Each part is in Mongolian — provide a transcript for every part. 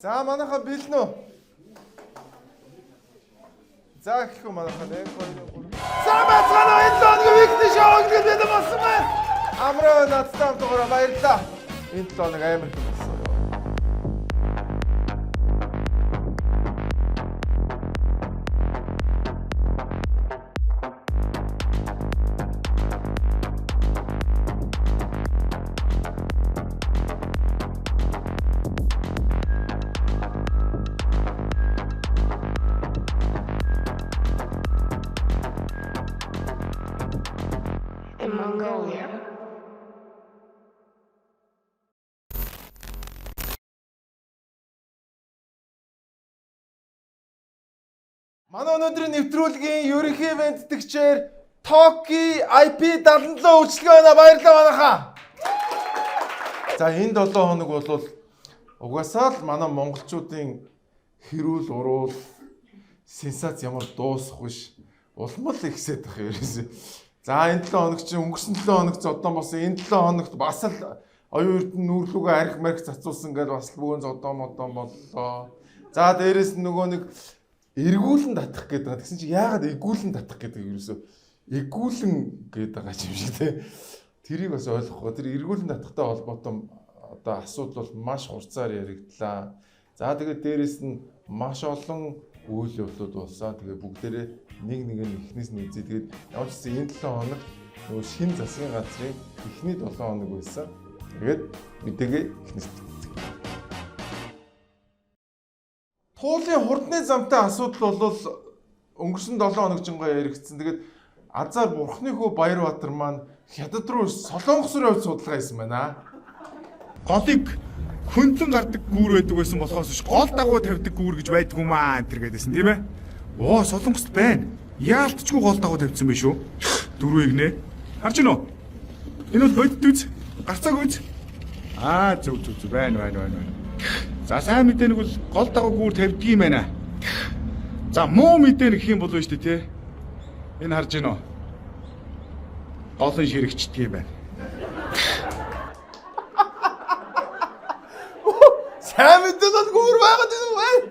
За, манайхаа бэлэн үү? За, эхлэх үү манайхаа 1 2 3. За, байцгаана уу, энэ 7 хоногийн weekly show гэдэг бэлэн болсон байна. Амраа надтай хамт байгаарай, баярлалаа. Энэ 7 хоног амар их болсон. In Mongolia. Манай өнөөдрийн нэвтрүүлгийн ерөнхий бэлтгэгчээр Toki IP 77 үйлчлэгээ байна. Баярлалаа манайхаа. За, энэ 7 хоног бол угаасаа л манай монголчуудын хэрүүл уруул сенсац ямар дуусах биш. Улам л ихсээд байх ерөөсөө. За, энэ 7 хоног чинь өнгөрсөн 7 хоногт зодон болсон. Энэ 7 хоногт бас л оюун эрдэнэ нүүрлүүгээ арх марх цацуулсан гэж бас л бөөн зодон модон боллоо. За, дээрэс нь нөгөө нэг эргүүлэн татах гэдэг. Тэгсэн чинь яагаад эгүүлэн татах гэдэг, ерөөсөө эгүүлэн гэдэг байгаа юм шиг те. Тэрийг бас ойлгохгүй. Тэр эргүүлэн татахтай холбоотой одоо асуудал бол маш хурцаар яригдлаа. За, тэгээд дээрэс нь маш олон үйл явдлууд болсон. Тэгээд бүгдээрээ нэг нэг нь эхнээс нь үзье. Тэгээд ямар ч гэсэн энэ 7 хоногт нөгөө шинэ засгийн газрын эхний 7 хоног байсан. Тэгээд мэдээгээ эхнээс нь үзье. Туулын хурдны замтай асуудал бол өнгөрсөн 7 хоног жингаа яригдсан. Тэгээд азар бурхны хүү Баярбаатар маань хятад руу Солонгос руу явж судалгаа хийсэн байна. Голыг хөндлөн гардаг гүүр байдаг байсан болохоос биш, гол дагуу тавьдаг гүүр гэж байдгүй маа энэ төр гэдээсэн, тийм ээ. Оо, Солонгост байна. Яалтчгүй гол дагуу тавьсан байх шүү. Дөрвийг нэ. Харж гинөө. Энэ бол бодит үз. Гарцааг үз. Аа, зөв зөв зөв, байна байна байна байна. За, сайн мэдээ нэг бол гол дагуу гүүр тавьдаг юм байна. За, муу мэдээ нэг юм болов шүү дээ, тий. Энэ харж гинөө. Гол нь ширэгчдэг юм байна. Сайн мэдээ бол гүүр байгаад юм байна.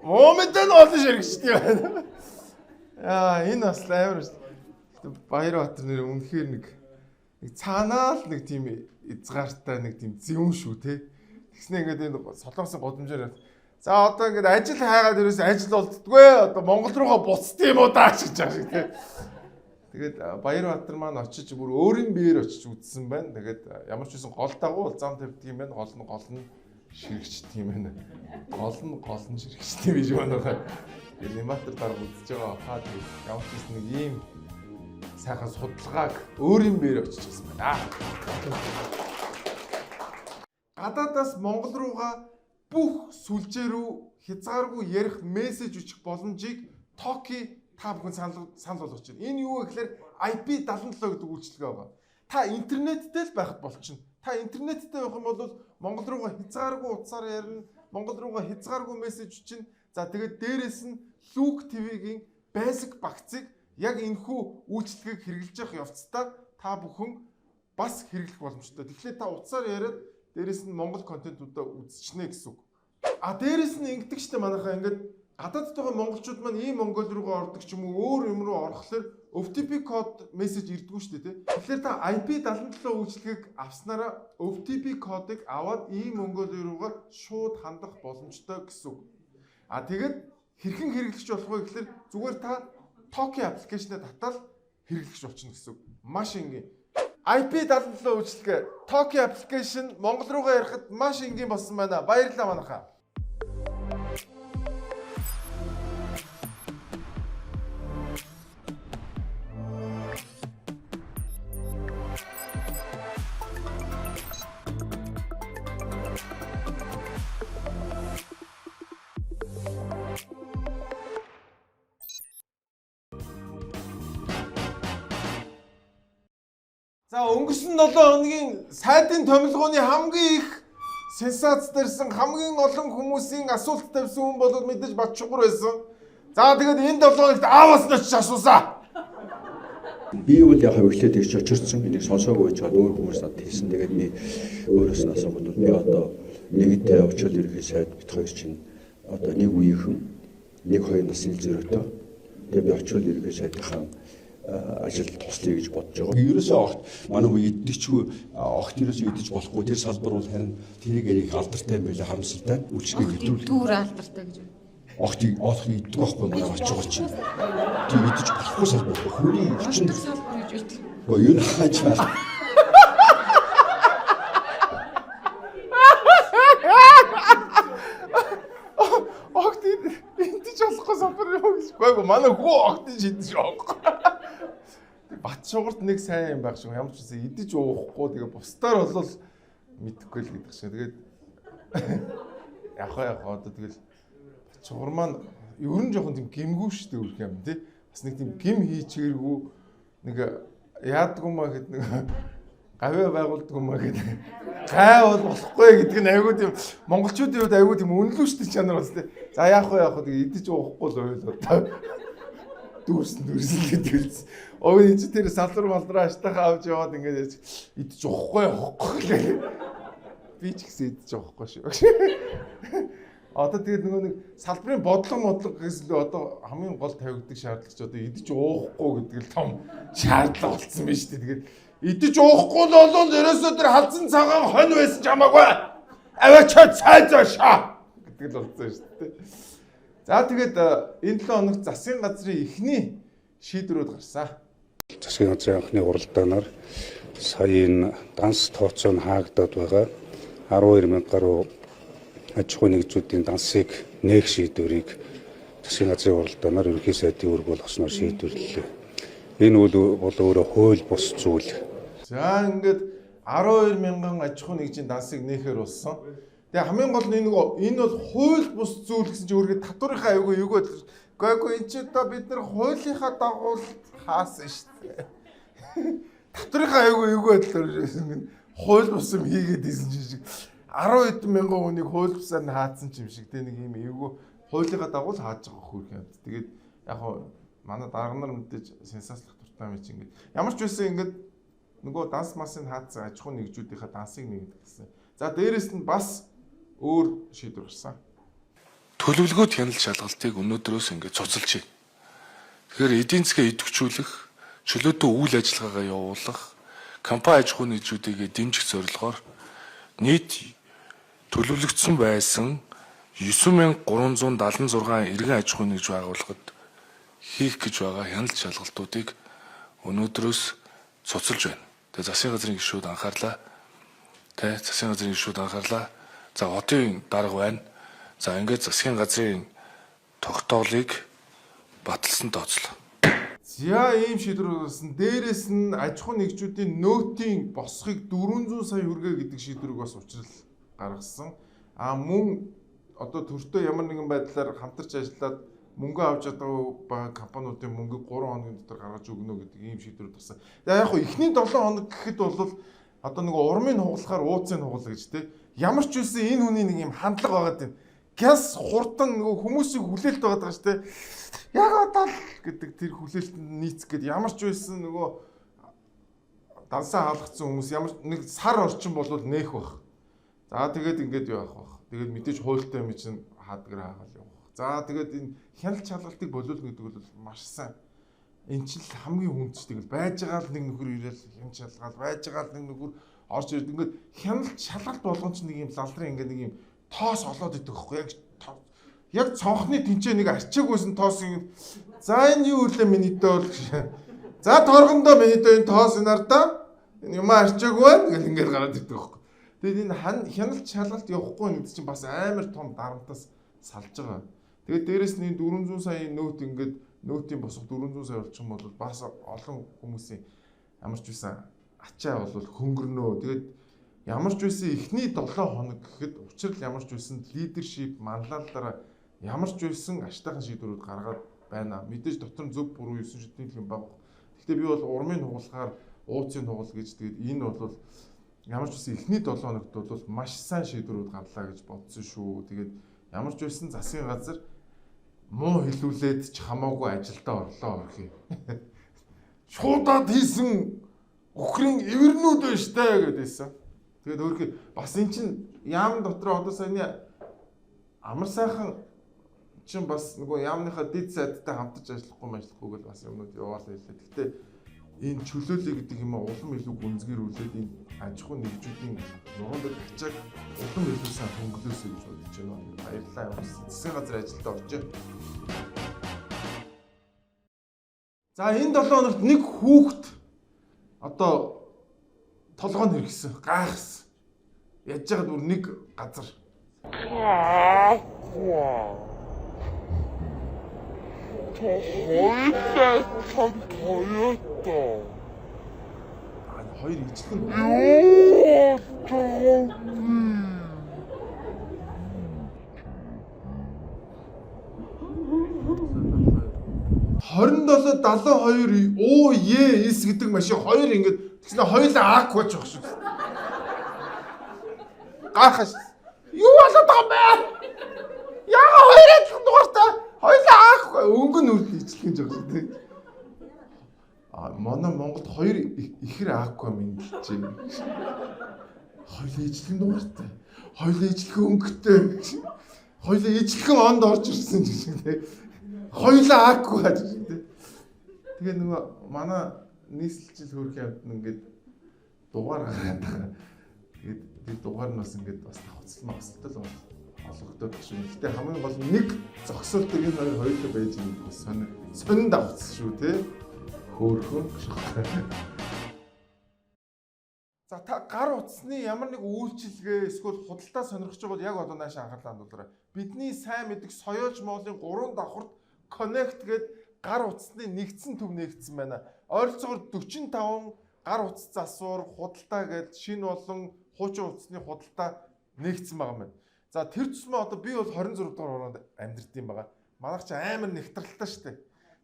Муу мэдээ нь олон ширэгчдэг юм байна. Яа, энэ бас амар шүү дээ. Баярбаатар нэр үнэхээр нэг нэг цаанаа л нэг тийм эзгаартай, нэг тийм зэвүүн шүү те. Тэгснэ ингээд энэ Солонгосын гудамжаар за одоо ингээд ажил хайгаад ерөөс ажил олддггүй, одоо Монгол руугаа буцд юм уу даа гэж байгаа шиг те. Тэгээд Баярбаатар маань очиж бүр өөрийн биеэр очиж үзсэн байна. Тэгээд ямар ч үсэн гол дагуу бол зам тавьдаг юм байна. Гол нь ширэгчдэг юм байна. Гол нь ширэгчдэг юм биш байна. Реаниматор дарга үзэж байгаа хаа. Тэгээд ямар ч үсэн нэг ийм сайхан судалгааг өөрийн биеэр очиж хийсэн байна. Гадаадаас Монгол руугаа бүх сүлжээ рүү хязгааргүй ярих, мессеж өчөх боломжийг Toki та бүхэн санал болгож байна. Энэ юу вэ гэхээр IP 77 гэдэг үйлчилгээ байгаа. Та интернеттэй л байхад болчихно. Та интернеттэй байх юм бол Монгол руугаа хязгааргүй утсаар ярина, Монгол руугаа хязгааргүй мессеж өчнө. За, тэгээд дээрэс нь Look TV-гийн basic багцыг яг энэхүү үйлчилгээг хэрэглэж явах явцдаа та бүхэн бас хэрэглэх боломжтой. Тэгэхээр та утсаар яриад дээрэс нь Монгол контентуудаа үзчихнэ гэсэн үг. А дээрэс нь ингэдэг штэ манайхаа, ингээд гадаадд байгаа монголчууд маань ийм Монгол руугаа ордог ч юм уу, өөр юм руу орохлоор OTP код мессеж ирдэггүй штэ тий. Тэгэхээр та IP 77 үйлчилгээг авснараа OTP кодыг аваад ийм Монгол руугаа шууд хандах боломжтой гэсэн үг. А тэгээд хэрхэн хэрэглэж болох вэ гэхээр зүгээр та Toki application-аа татаад хэрэглэж болчихно гэсэн үг. Маш энгийн. IP 77 үйлчилгээ Toki application Монгол руугаа ярихад маш энгийн болсон байна. Баярлалаа манайхаа. За, өнгөрсөн 7 хоногийн сайдын томилгооны хамгийн их сенсац дэрсэн, хамгийн олон хүмүүсийн асуулт тавьсан хүн бол мэдээж Батчугур байсан. За, тэгээд энэ 7 хоногт ааваас нь очиж асуусан. Би бол яг эхлээд ирж очирсан. Энийг сонсоогүй байж байгаа өөр хүмүүс надад хэлсэн. Тэгээд би өөрөөс нь асуугаад би одоо Нэгдээ очоод ерөнхий сайд бид хоёр чинь одоо нэг үеийнхэн, нэг хоёр насны зөрүүтэй. Тэгээ би очоод ерөнхий сайдынхаа ажилд туслая гэж бодож байгаа. Ерөөсөө огт манай үе идчихгүй, огт ерөөсөө идэж болохгүй тэр салбар бол харин тэрийг их алдартай юм байлаа, харамсалтай. Үйлчлэгийг хэвтрүүлэх. Түүр алдартай гэж байна. Огт огт иддэг байхгүй манай очиж чинь. Тэр идэж болохгүй салбар. Хүний хүчин салбар гэж бит. Гэхдээ ер нь хааж байна. Огт идэж болохгүй салбар юу гэж. Үгүй манай хүү огт идэж болохгүй. Бат шугарт нэг сайн юм байх шиг ямар ч үсэн идэж уухгүй, тэгээ бусдаар бол мэдэхгүй л гэдэг шиг. Тэгээд яг одоо тэгэл бат шугар маань ер нь жоохон тийм гимгүү шүү дээ үрх юм тий. Бас нэг тийм гим хийчгэргүй нэг яадгүй маа гэд нэг гавья байгуулдаг юм аа гэдэг. Гай бол болохгүй гэдэг нь айгүй тийм монголчуудын хувьд айгүй тийм үнэлүү шүү дээ чанар бас тий. За яах вэ тэгээ идэж уухгүй л ойл одоо. Дүүрсэн гэдэг хэлсэн. Өө энэ чи тэр салвар малдраа аштайхаа авч яваад ингээд яаж идэж уухгүй явахгүй лээ. Би ч гэсэн идэж уухгүй шүү. Одоо тэгээд нөгөө нэг салбарын бодлого гэсэн л одоо хамгийн гол тавигддаг шаардлага чи одоо идэж уухгүй гэдэг л том шаардлага болсон байна шүү дээ. Тэгээд идэж уухгүй л бол ерөөсөө тэр халзан цагаан хонь байсан ч хамаагүй. Аваачаа цай зашаа гэдэг л болсон шүү дээ. За тэгээд энэ 7 хоногт засгийн газрын эхний шийдвэрүүд гарсан. Засгийн газрын анхны хуралдаанаар сая энэ данс тооцоо нь хаагдаад байгаа 12 мянга гаруй аж ахуйн нэгжүүдийн дансыг нээх шийдвэрийг засгийн газрын хуралдаанаар ерөнхий сайдын үүрэг болгосноор шийдвэрлэлээ. Энэ бол өөрөө хууль бус зүйл. За ингээд 12 мянган аж ахуйн нэгжийн дансыг нээхээр болсон. Тэгээ хамгийн гол нь энэ бол хууль бус зүйл гэсэн чинь өөргөө татварынхаа аюугүй юу гэдэг. Гэхдээ энэ чи одоо бид нар хуулийнхаа дагуу хаасан шүү дээ. Татварынхаа аюугүй юу гэдэг хууль бус юм хийгээд исэн чинь шиг 10 хэдэн мянган хүнийг хууль бусаар нь хаацсан юм шиг тэ нэг юм эвгүй хуулийнхаа дагуу л хааж байгаа хөрх юм. Тэгээд яг хоо манай дарга нар мэдээж сенсацлах дуртай юм чи ингээд ямар ч байсан ингээд нөгөө данс масын хаацсан аж ахуйн нэгжүүдийнхаа дансыг нэгэдэг гэсэн. За дээрэс нь бас өөр шийдвэр гарсан. Төлөвлөгөөт хяналт шалгалтыг өнөөдрөөс ингээд цуцалж байна. Тэгэхээр эдийн засгаа идэвхжүүлэх, чөлөөтэй үйл ажиллагаагаа явуулах, компани аж ахуйн нэгжүүдийг дэмжих зорилгоор нийт төлөвлөгдсөн байсан 9376 иргэн аж ахуйн нэгж байгууллагад хийх гэж байгаа хяналт шалгалтуудыг өнөөдрөөс цуцалж байна. Тэгээ засгийн газрын гишүүд анхаарлаа. Тэ засгийн газрын гишүүд анхаарлаа. За хотын дарга байна. За ингээд засгийн газрын тогтоолыг баталсан тооцлоо. За ийм шийдвэр гарсан. Дээрээс нь аж ахуйн нэгжүүдийн нөөтийн босхийг 400 сая хүргэ гэдэг шийдвэрийг бас учрал гаргасан. А мөн одоо төртөө ямар нэгэн байдлаар хамтарч ажиллаад мөнгө авч чадаагүй байгаа компаниудын мөнгийг 3 хоногийн дотор гаргаж өгнө гэдэг ийм шийдвэр гарсан. Тэгээ яг хөө эхний 7 хоног гэхэд бол одоо нэг урмын хугалахаар ууцын хугал гэж те. Ямар ч үсэн энэ хүний нэг юм хандлага байгаад байна. Гяс хурдан нөгөө хүмүүсийг хүлээлт байгаад байгаа шүү те. Яг одоо л гэдэг тэр хүлээлтэнд нийцэх гээд ямар ч байсан нөгөө дансаа хаалгацсан хүмүүс ямар нэг сар орчин болвол нээх бах. За тэгээд ингээд явах бах. Тэгээд мэдээж хуультай юм чинь хаадгаар хаагаал явах. За тэгээд энэ хяналт шалгалтыг болиулна гэдэг бол маш сайн. Энэ чинь л хамгийн хүндчдэг л байж байгаа л нэг нөхөр ирээл хяналт шалгаал байж байгаа л нэг нөхөр орж ирээд ингээд хяналт шалгалт болгон чинь нэг юм лалрын ингээд нэг юм тоос олоод идэх байхгүй яг цонхны тэнцээ нэг арчаагүйсэн тоос юм. За энэ юу үлээ миний дөө бол. За торгондоо миний дөө энэ тоос энэ ардаа энэ юм арчаагүй байна гэл ингээд гараад ирдэг байхгүй. Тэгээд энэ хяналт шалгалт явахгүй гэдэг чинь бас амар том дарамтаас салж байгаа. Тэгээд дээрэс нь энэ 400 саяын нөөт ингээд нөөтийн босго 400 сая болчих юм бол бас олон хүмүүсийн ямар ч байсан ачаа бол хөнгөрнөө. Тэгээд ямар ч байсан эхний 7 хоног гэхэд учир л ямар ч байсан лидершип манлайлалаараа ямар ч байсан аштайхан шийдвэрүүд гаргаад байна. Мэдээж дотор нь зөв буруу 9 шүтний юм баг. Гэхдээ би бол урмын хугалахаар ууцын хугал гэж тэгээд энэ бол ямар ч байсан эхний 7 хоногт бол маш сайн шийдвэрүүд гарлаа гэж бодсон шүү. Тэгээд ямар ч байсан засгийн газар муу хэлүүлээд ч хамаагүй ажилдаа орлоо орхий. Шуудаад хийсэн үхрийн эвэрнүүд байна штэ гэдээсэн. Тэгээд өөрхий бас эн чинь Яам дотор одоо саяны амар сайхан чин бас нөгөө яамныхаа дид сайдтай хамтарч ажиллахгүй ажиллахгүй гэл бас юмнууд яваал байлаа. Гэхдээ энэ чөлөөлөе гэдэг юм улам илүү гүнзгийрүүлээд энэ аж ахуйн нэгжүүдийн нуруунд ачааг улам илүү сайн хөнгөлөөсэй гэж бодож байна. Баярлалаа. Засгийн газар ажилдаа оржээ. За энэ 7 хоногт нэг хүүхэд одоо толгой нь хэрэгсэн, гайхсан. Яаж яагаад бүр нэг газар. Хоёр ижлэн. 27 72 О Е С гэдэг машин хоёр ингээд тэгснэ хоёулаа ак болж байгаа шүү. Гайхаш. Юу болоод байгаа юм бэ? Яага хоёр адилхан дугаартай хоёулаа ак өнгө нь үрд ижлэх гэж байгаа шүү дээ. А манай Монголд хоёр ихэр аква мэдлжээ. Хоёулаа ижлэх дугаартай. Хоёулаа ижлэх өнгөтэй. Хоёулаа ижлэхэн онд орж ирсэн гэж тийм. Хоёулаа аква гэж тийм. Тэгээ нөгөө манай нийслэлчил хөөрхөн амьтан ингээд дугаар гаргаад байгаа. Тэгээд тэр дугаар нь бас ингээд бас давхцал мавцалтай л олгогдоод багш шүү. Гэтэ хамгийн гол нь нэг зогсоолтой энэ хоёр хоёулаа байж байгаа юм бас сонин сонин давхцал шүү те. Хөөрхөн гэж. За та гар утасны ямар нэг үйлчилгээ эсвэл худалдаа сонирхож байгаа бол яг одоо нааш анхаарлаа хандуулаарай. Бидний сайн мэддэг Соёолж Молын 3 давхарт Connect гээд гар утасны нэгдсэн төв нэгдсэн байна. Ойролцоогоор 45 гар утас засвар, худалдаа гээд шинэ болон хуучин утасны худалдаа нэгдсэн байгаа юм байна. За тэр тусмаа одоо би бол 26 дугаар хороонд амьдард юм байгаа. Манайх чи амар нэгтралтай штэ.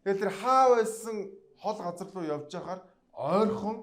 Тэгэл тэр хаа байсан хол газар руу явж байхаар ойрхон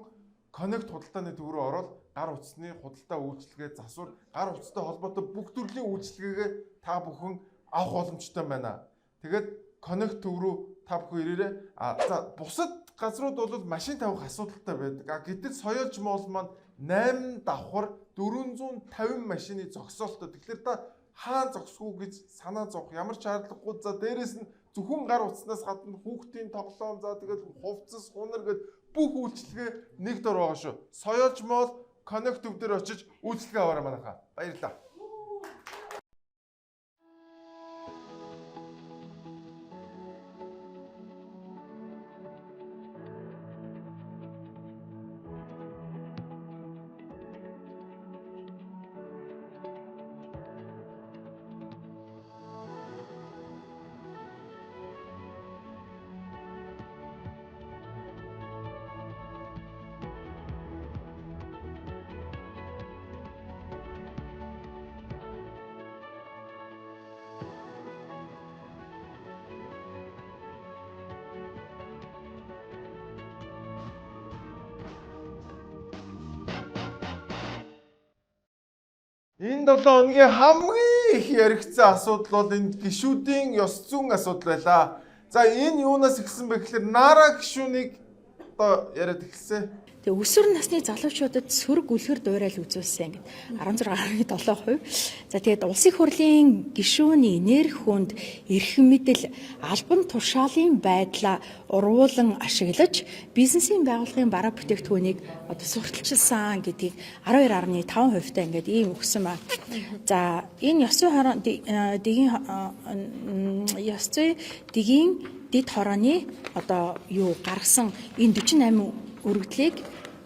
Connect худалдааны төв рүү ороод гар утасны худалдаа үйлчилгээ, засвар, гар утастай холбоотой бүх төрлийн үйлчилгээгээ та бүхэн авах боломжтой байна. Тэгээд Connect төв рүү та бүхэн ирээрэй. А за бусад газрууд бол машин тавих асуудалтай байдаг. А гэтэл Соёолж Мол маань 8 давхар 450 машины зогсоолттой. Тэгэхээр та хаан зогсгүй гэж санаа зовх ямар ч шаардлагагүй. За дээрэс нь зөвхөн гар утаснаас гадна хүүхдийн тоглоом, за тэгэл хувцас, хунар гэд бүх үйлчилгээ нэг дор байгаа шүү. Соёолж Мол Connect төв дээр очиж үйлчилгээ аваарай манайхаа. Баярлалаа. Энэ 7 хоногийн хамгийн их яригдсан асуудал бол энэ гишүүдийн ёс зүйн асуудал байлаа. За энэ юунаас эхэлсэн бэ гэхээр Нара гишүүнийг одоо яриад эхэлсэн. Тэгээ өсвөр насны залуучуудад сөрөг үлгэр дуурайл үзүүлсэн ингээд 16.7%. За тэгээд улсын хурлын гишүүний энерги хүнд эрхэм мэдэл албан тушаалын байдлаа урвуулан ашиглаж бизнесийн байгууллагын бараа бүтээгдэхүүнийг одоо сурталчилсан гэдгийг 12.5% та ингээд ийм өгсөн ба. За энэ ёс зүйн хорон дэгийн ёс зүй дэгийн дэд хорооны одоо юу гаргасан энэ 48 өргөдлийг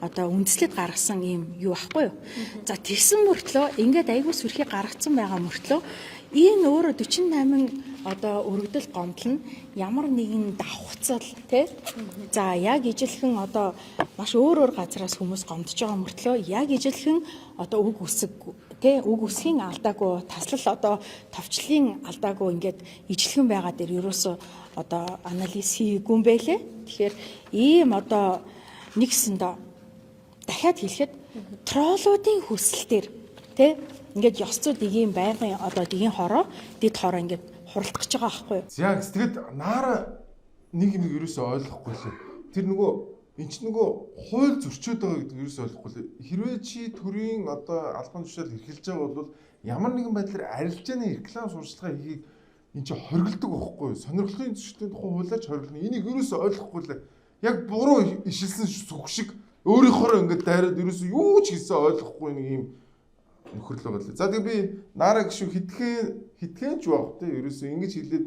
одоо үндэслээд гаргасан юм юу ахгүй юу. За тэгсэн мөртлөө ингээд айгүй сүрхий гаргацсан байгаа мөртлөө энэ өөрөө 48 одоо өргөдөл гомдол нь ямар нэгэн давхцал тий. За яг ижилхэн одоо маш өөр өөр газараас хүмүүс гомдож байгаа мөртлөө яг ижилхэн одоо үг үсэг тий үг үсгийн алдаагүй таслал одоо товчлын алдаагүй ингээд ижилхэн байгаа дээр ерөөсөө одоо анализ хийгээгүй юм байлээ. Тэгэхээр ийм одоо нэгсэндээ дахиад хэлэхэд троллуудын хүсэлтээр тий ингээд ёс зүй дэгийн байнгын одоо дэгийн хороо дэд хороо ингээд хуралдах гэж байгаа байхгүй юу? За тэгэд Нара нэг юм ерөөсөө ойлгохгүй лээ. Тэр нөгөө Энд чинь нөгөө хууль зөрчөөд байгаа гэдэг юу ч ойлгохгүй л. Хэрвээ чи төрийн одоо албан тушаал эрхэлж байгаа бол ямар нэгэн байдлаар арилжааны реклам сурталчилгаа хийхийг энэ чи хоригддаг байхгүй юу? Сонирхлын зөрчлийн тухай хуулиар ч хориглоно. Энийг юусоо ойлгохгүй л. Яг буруу ишилсэн сүх шиг өөрийнхөө ингээд дайраад ерөөсөө юу ч хийсэн ойлгохгүй нэг юм нөхөрлөл байгаа лээ. За тэгээ би Нара гişүү хитгэн ч байх те ерөөсөө ингэж хэлээд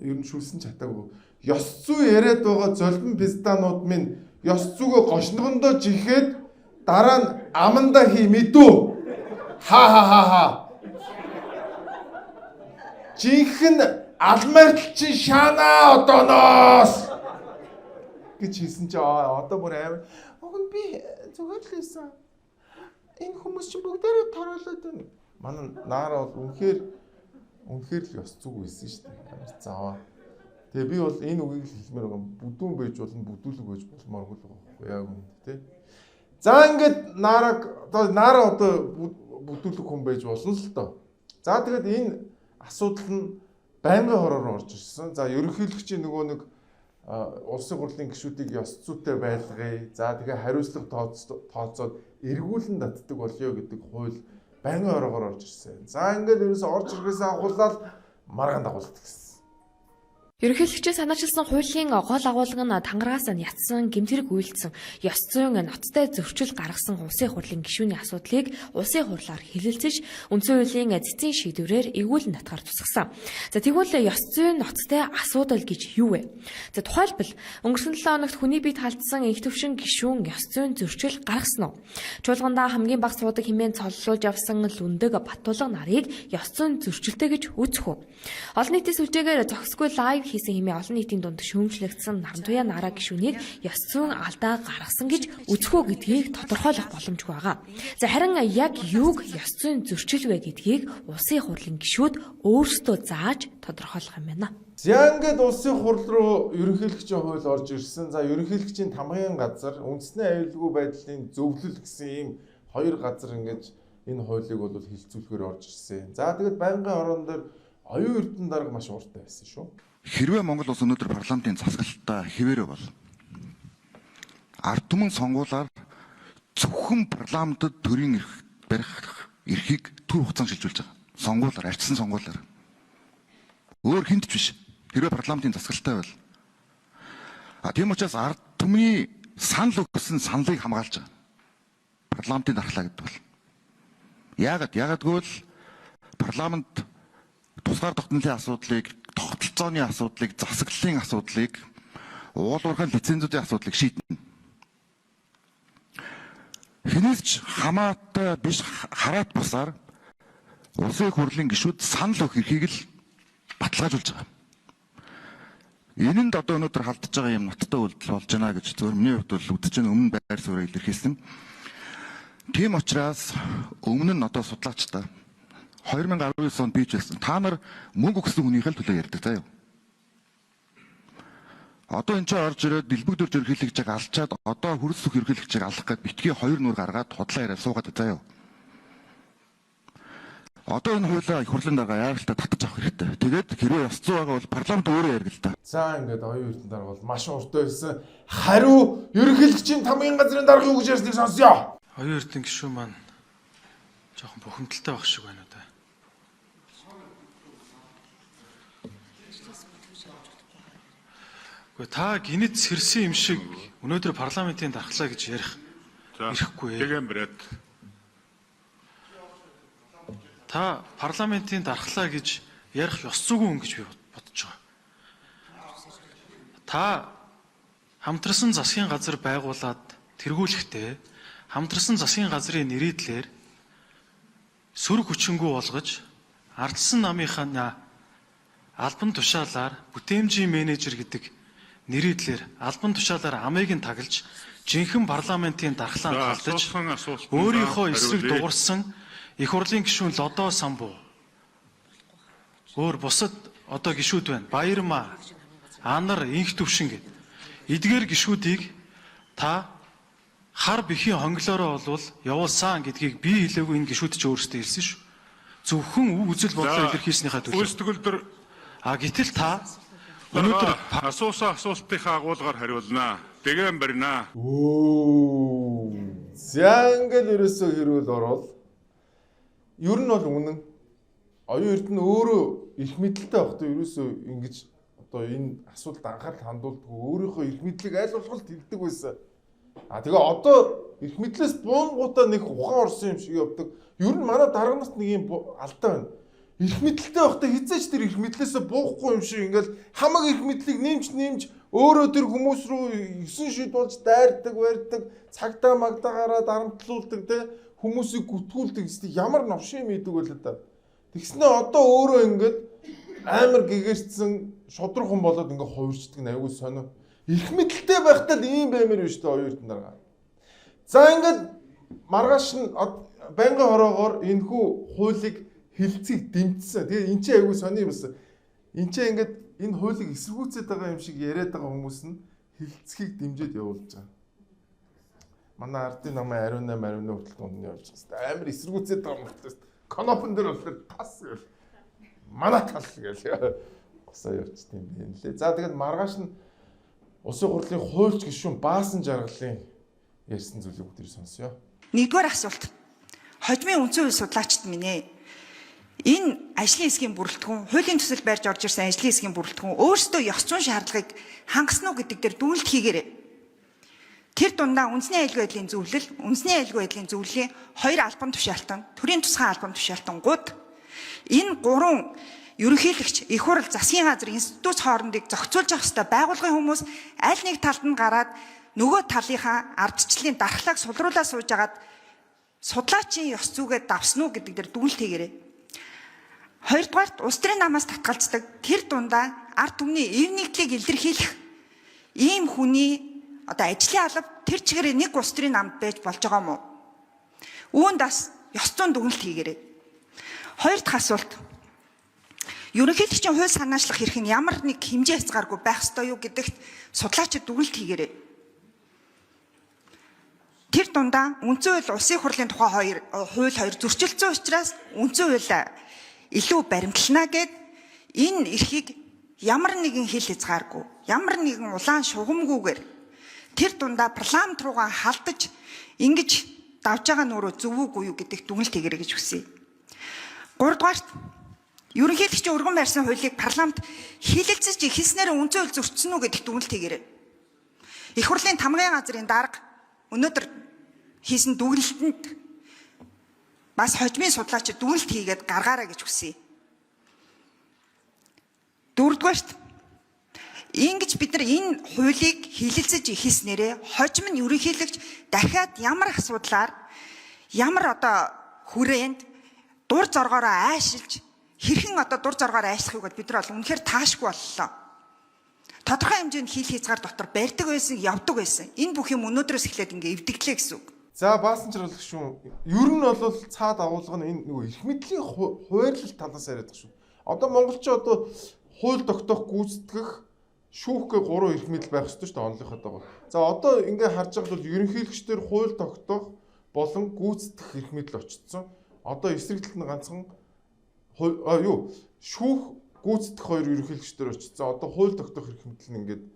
ер нь шүлсэн чатаагүй. Ёс зүй яриад байгаа золбон пизданууд минь ёс зүгөө гошногондоо жихэд дараа нь амандаа хий мэдүү. Ха ха ха ха. Жинхэнэ алмартал чи шаана одооноос гэж хэлсэн чи одоо бүр амар уг нь би зүгээр л хэлсэн. Энэ хүмүүс чинь бүгдээрээ тороолоод байна. Манай Нара бол үнэхээр л ёс зүг байсан шүү дээ. Амар заваа. Тэгээ би бол энэ үгийг л хэлмээр байгаа. Бүдүүн байж болно, бүдүүлэг байж болмооргүй л байгаа байхгүй яг үнэндээ тий. За ингээд Нараг одоо Нара одоо бүдүүлэг хүн байж болно л доо. За тэгээд энэ асуудал нь байнгын хороор орж ирсэн. За ерөнхийлөгчийн нөгөө нэг улсын хурлын гишүүдийг ёс зүйтэй байлгая. За тэгээ хариуцлага тооцоод эргүүлэн татдаг болёо гэдэг хууль байнгын ороогоор орж ирсэн. За ингээд ерөөсөө орж ирэхээс ахуулаад маргаан дагуулдаг гэсэн. Ерөнхийлөгчийн санаачилсан хуулийн гол агуулга нь тангарагаас нь ятсан, гэмт хэрэг үйлдсэн, ёс зүйн ноцтой зөрчил гаргасан улсын хурлын гишүүний асуудлыг улсын хурлаар хэлэлцэж, үндсэн хуулийн цэцэн шийдвэрээр эргүүлэн татгаар тусгасан. За тэгвэл ёс зүйн ноцтой асуудал гэж юу вэ? За тухайлбал өнгөрсөн 7 хоногт хүний биед халдсан энх төвшин гишүүн ёс зүйн зөрчил гаргасан уу? Чуулгандаа хамгийн бага суудаг хэмээн цоллуулж явсан Лүндэг Батулга нарыг ёс зүйн зөрчилтэй гэж үзэх үү? Олон нийтийн сүлжээгээр зохисгүй лайв хийсэн хэмээн олон нийтийн дунд шүүмжлэгдсэн Нарантуяа Нараа гишүүнийг ёс зүйн алдаа гаргасан гэж үзэх үү гэдгийг тодорхойлох боломжгүй байгаа. За харин яг юуг ёс зүйн зөрчил вэ гэдгийг улсын хурлын гишүүд өөрсдөө зааж тодорхойлох юм байна. За ингээд улсын хурл руу ерөнхийлөгчийн хууль орж ирсэн. За ерөнхийлөгчийн тамгын газар, үндэсний аюулгүй байдлын зөвлөл гэсэн ийм хоёр газар ингээд энэ хуулийг бол хилцүүлэхээр орж ирсэн. За тэгээд байнгын хорон дээр оюун эрдэнэ дарга маш ууртай байсан шүү. Хэрвээ Монгол улс өнөөдөр парламентын засаглалтаа хэвээрээ бол ард түмэн сонгуулаар зөвхөн парламентод төрийн эрх барих эрхийг төр хугацаанд шилжүүлж байгаа. Сонгуулаар, арчсан сонгуулаар. Өөр хүнд ч биш. Хэрвээ парламентын засаглалтай бол. А тийм учраас ард түмний санал өгсөн саналыг хамгаалж байгаа. Парламентын дархлаа гэдэг бол. Яагаад? Яагаад гэвэл парламент тусгаар тогтнолын асуудлыг, тогтолцооны асуудлыг, засаглалын асуудлыг, уул уурхайн лицензүүдийн асуудлыг шийднэ. Хинээс ч хамаатай биш хараат бусаар улсын хурлын гишүүд санал өгөх эрхийг л баталгаажуулж байгаа. Энэнд одоо өнөөдөр халдж байгаа юм ноттой үйлдэл болж байна гэж зөвхөн миний хувьд бол үзэж байгаа өмнө байр сууриа илэрхийлсэн. Тийм учраас өмнө нь одоо судлаачдаа 2019 онд бийж байсан. Та нар мөнгө өгсөн хүнийхээ л төлөө ярьдаг заяа. Одоо энэ ч орж ирээд дэлбэг дөрж ерөнхийлөгчийг алчаад одоо хөрс сүх ерөнхийлөгчийг алах гээд битгий хоёр нүр гаргаад худлаа яриад суугаад заяа. Одоо энэ хуулиа их хурлын дараа яаралтай татаж авах хэрэгтэй. Тэгээд хэрвээ ёс зүй байгаа бол парламент өөрөө яриг л да. За ингээд оюун эрдэнэ дарга бол маш уртай байсан. Хариу ерөнхийлөгчийн тамгын газрын дарга юу гэж ярьсныг сонсъё. Оюун эрдэнэ гишүүн маань жоохон бухимдалтай байх шиг байна уу да. Гэхдээ та гинэт сэрсэн юм шиг өнөөдөр парламентын дархлаа гэж ярих эрхгүй. Тэгээ брат. Та парламентын дархлаа гэж ярих ёс зүйгүй хүн гэж би бодож байгаа. Та хамтарсан засгийн газар байгуулад тэргүүлэхдээ хамтарсан засгийн газрын нэрийдлэр сөрөг хүчингү болгож ардсан намынхаа албан тушаалаар бүтээмжийн менежер гэдэг нэрийдлэр албан тушаалаар амыг нь тагалж жинхэнэ парламентын дархлаанд халдаж өөрийнхөө эсрэг дуурсан их хурлын гишүүн Лодоо Самбу өөр бусад одоо гишүүд байна. Баярмаа, Анар, Инх Төвшин гэд. Эдгээр гишүүдийг та хар бэхийн хонглоороо болвол явуулсан гэдгийг би хэлээгүй, энэ гишүүд ч өөрсдөө хэлсэн шүү. Зөвхөн үг үзэл бодлоо илэрхийлснийхаа төлөө. Үйлсдэгэл А гэтэл та өнөөдөр асуусан асуултынхаа агуулгаар хариулнаа. Дегэмбер барина. Өө. За ингээл ерөөсөө хэрүүл орвол ер нь бол үнэн. Оюун Эрдэнэ өөрөө эрх мэдэлтэй байхдаа ерөөсөө ингэж одоо энэ асуудалд анхаарал хандуулдаг, өөрийнхөө эрх мэдлийг аль болох тэгдэг байсан. А тэгээ одоо эрх мэдлээс буунгуудаа нэг ухаан орсон юм шиг явдаг. Ер нь манай дарга нарт нэг юм алдаа байна. Эрх мэдэлтэй байхдаа хизээч тэр эрх мэдлээсээ буухгүй юм шиг ингээл хамаг эрх мэдлийг нэмж өөрөө тэр хүмүүс рүү 9 шид болж дайрдаг, барьдаг, цагдаа магдаагаараа дарамтлуулдаг те хүмүүсийг гүтгүүлдэг гэсэн ямар новшин юм идэг байлаа да. Тэгснэ одоо өөрөө ингээд амар гэгэрцэн шудраг хүн болоод ингээ хувирчдаг нь аягүй сонио. Эрх мэдэлтэй байхдаа л ийм баймар биш үү оюун эрдэнэ дарга. За ингээд маргааш нь байнгын хороогоор энэхүү хуулийг хилцгийг дэмжсэн. Тэгээ эн чинь аягүй сонио юмсан. Эн чинь ингээд энэ хуулийг эсэргүүцээд байгаа юм шиг яриад байгаа хүмүүс нь хилцгийг дэмжиж явуулж байгаа. Манай ардын намын 18 18 хүртэл дунд нь явуулж байгаа. Амар эсэргүүцээд байгаа мөртлөөс конопон дээр болохоор тас гэл манай тал гэл госоо явчихсан юм байна лээ. За тэгээд маргааш нь Улсын хурлын хуульч гишүүн Баасан жаргалын ярьсан зүйлийг бүгд сонсъё. Нэгдүгээр асуулт. Хожмын үндсэн хууль судлаачид минь ээ. Энэ ажлын хэсгийн бүрэлдэхүүн, хуулийн төсөл барьж орж ирсэн ажлын хэсгийн бүрэлдэхүүн өөрсдөө ёс зүйн шаардлагыг хангасан уу гэдэг дээр дүгнэлт хийгээрэй. Тэр дундаа үндэсний аюулгүй байдлын зөвлөл, үндэсний аюулгүй байдлын зөвлөлийн хоёр албан тушаалтан, төрийн тусгай албан тушаалтангууд энэ гурван ерөнхийлөгч, их хурл, засгийн газар, институт хоорондыг зохицуулж явах ёстой байгууллагын хүмүүс аль нэг талд нь гараад нөгөө талынхаа ардчлалын дархлааг сулруулаа сууж агаад судлаачийн ёс зүгээ давсан уу гэдэг дээр дүгнэлт хийгээрэй. Хоёрдугаарт улс төрийн намаас татгалздаг тэр дундаа ард түмний эв нэгдлийг илэрхийлэх ийм хүний одоо ажлын алба тэр чигээр нэг улс төрийн намд байж болж байгаа юм уу? Үүнд бас ёс зүйн дүгнэлт хийгээрэй. Хоёр дахь асуулт. Ерөнхийлөгчийн хууль санаачлах эрх нь ямар нэг хэмжээ хязгааргүй байх ёстой юу гэдэгт судлаачид дүгнэлт хийгээрэй. Тэр дундаа үндсэн хууль улсын хурлын тухай хоёр хууль хоёр зөрчилдсөн учраас үндсэн хууль илүү баримтлана гэд энэ эрхийг ямар нэгэн хил хязгааргүй, ямар нэгэн улаан шугамгүйгээр тэр дундаа парламент руугаа халдаж ингэж давж байгаа нүрөө зөв үгүй юу гэдэгт дүгнэлт хийгээрэй гэж хүсье. Гуравдугаарт ерөнхийлөгчийн өргөн байрсан хуулийг парламент хилэлцэж эхэлснээр үндсэн хууль зөрчсөн үү гэдэгт дүгнэлт хийгээрэй. Их хурлын тамгын газрын дарга өнөөдөр хийсэн дүгнэлтэнд бас хожмын судлаачид дүгнэлт хийгээд гаргаарай гэж хүсье. Дөрөвдүгээрт ингэж бид нар энэ хуулийг хилэлцэж эхэлснээрээ хожим нь ерөнхийлөгч дахиад ямар асуудлаар ямар одоо хүрээнд дур зоргоороо айшилж хэрхэн одоо дур зоргоор айшлах юу гэдээ бид нар бол үнэхээр таашгүй боллоо. Тодорхой хэмжээнд хил хязгаар дотор барьдаг байсан, явдаг байсан. Энэ бүх юм өнөөдрөөс эхлээд ингээ эвдэгдлээ гэсэн үг. За Баасан жаргал гишүүн ер нь бол цаад агуулга нь энэ нөгөө эрх мэдлийн хуваарлал талаас яриад байгаа шүү. Одоо монголчууд одоо хууль тогтоох, гүйцэтгэх, шүүхгээ гурван эрх мэдэл байх ёстой шүү дээ онлынхоо дагуу. За одоо ингээ харж байхад бол ерөнхийлөгчдөр хууль тогтоох болон гүйцэтгэх эрх мэдэл очсон. Одоо эсрэг талд нь ганцхан юу шүүх гүйцэтгэх хоёр ерөнхийлөгчдөр очсон. Одоо хууль тогтоох эрх мэдэл нь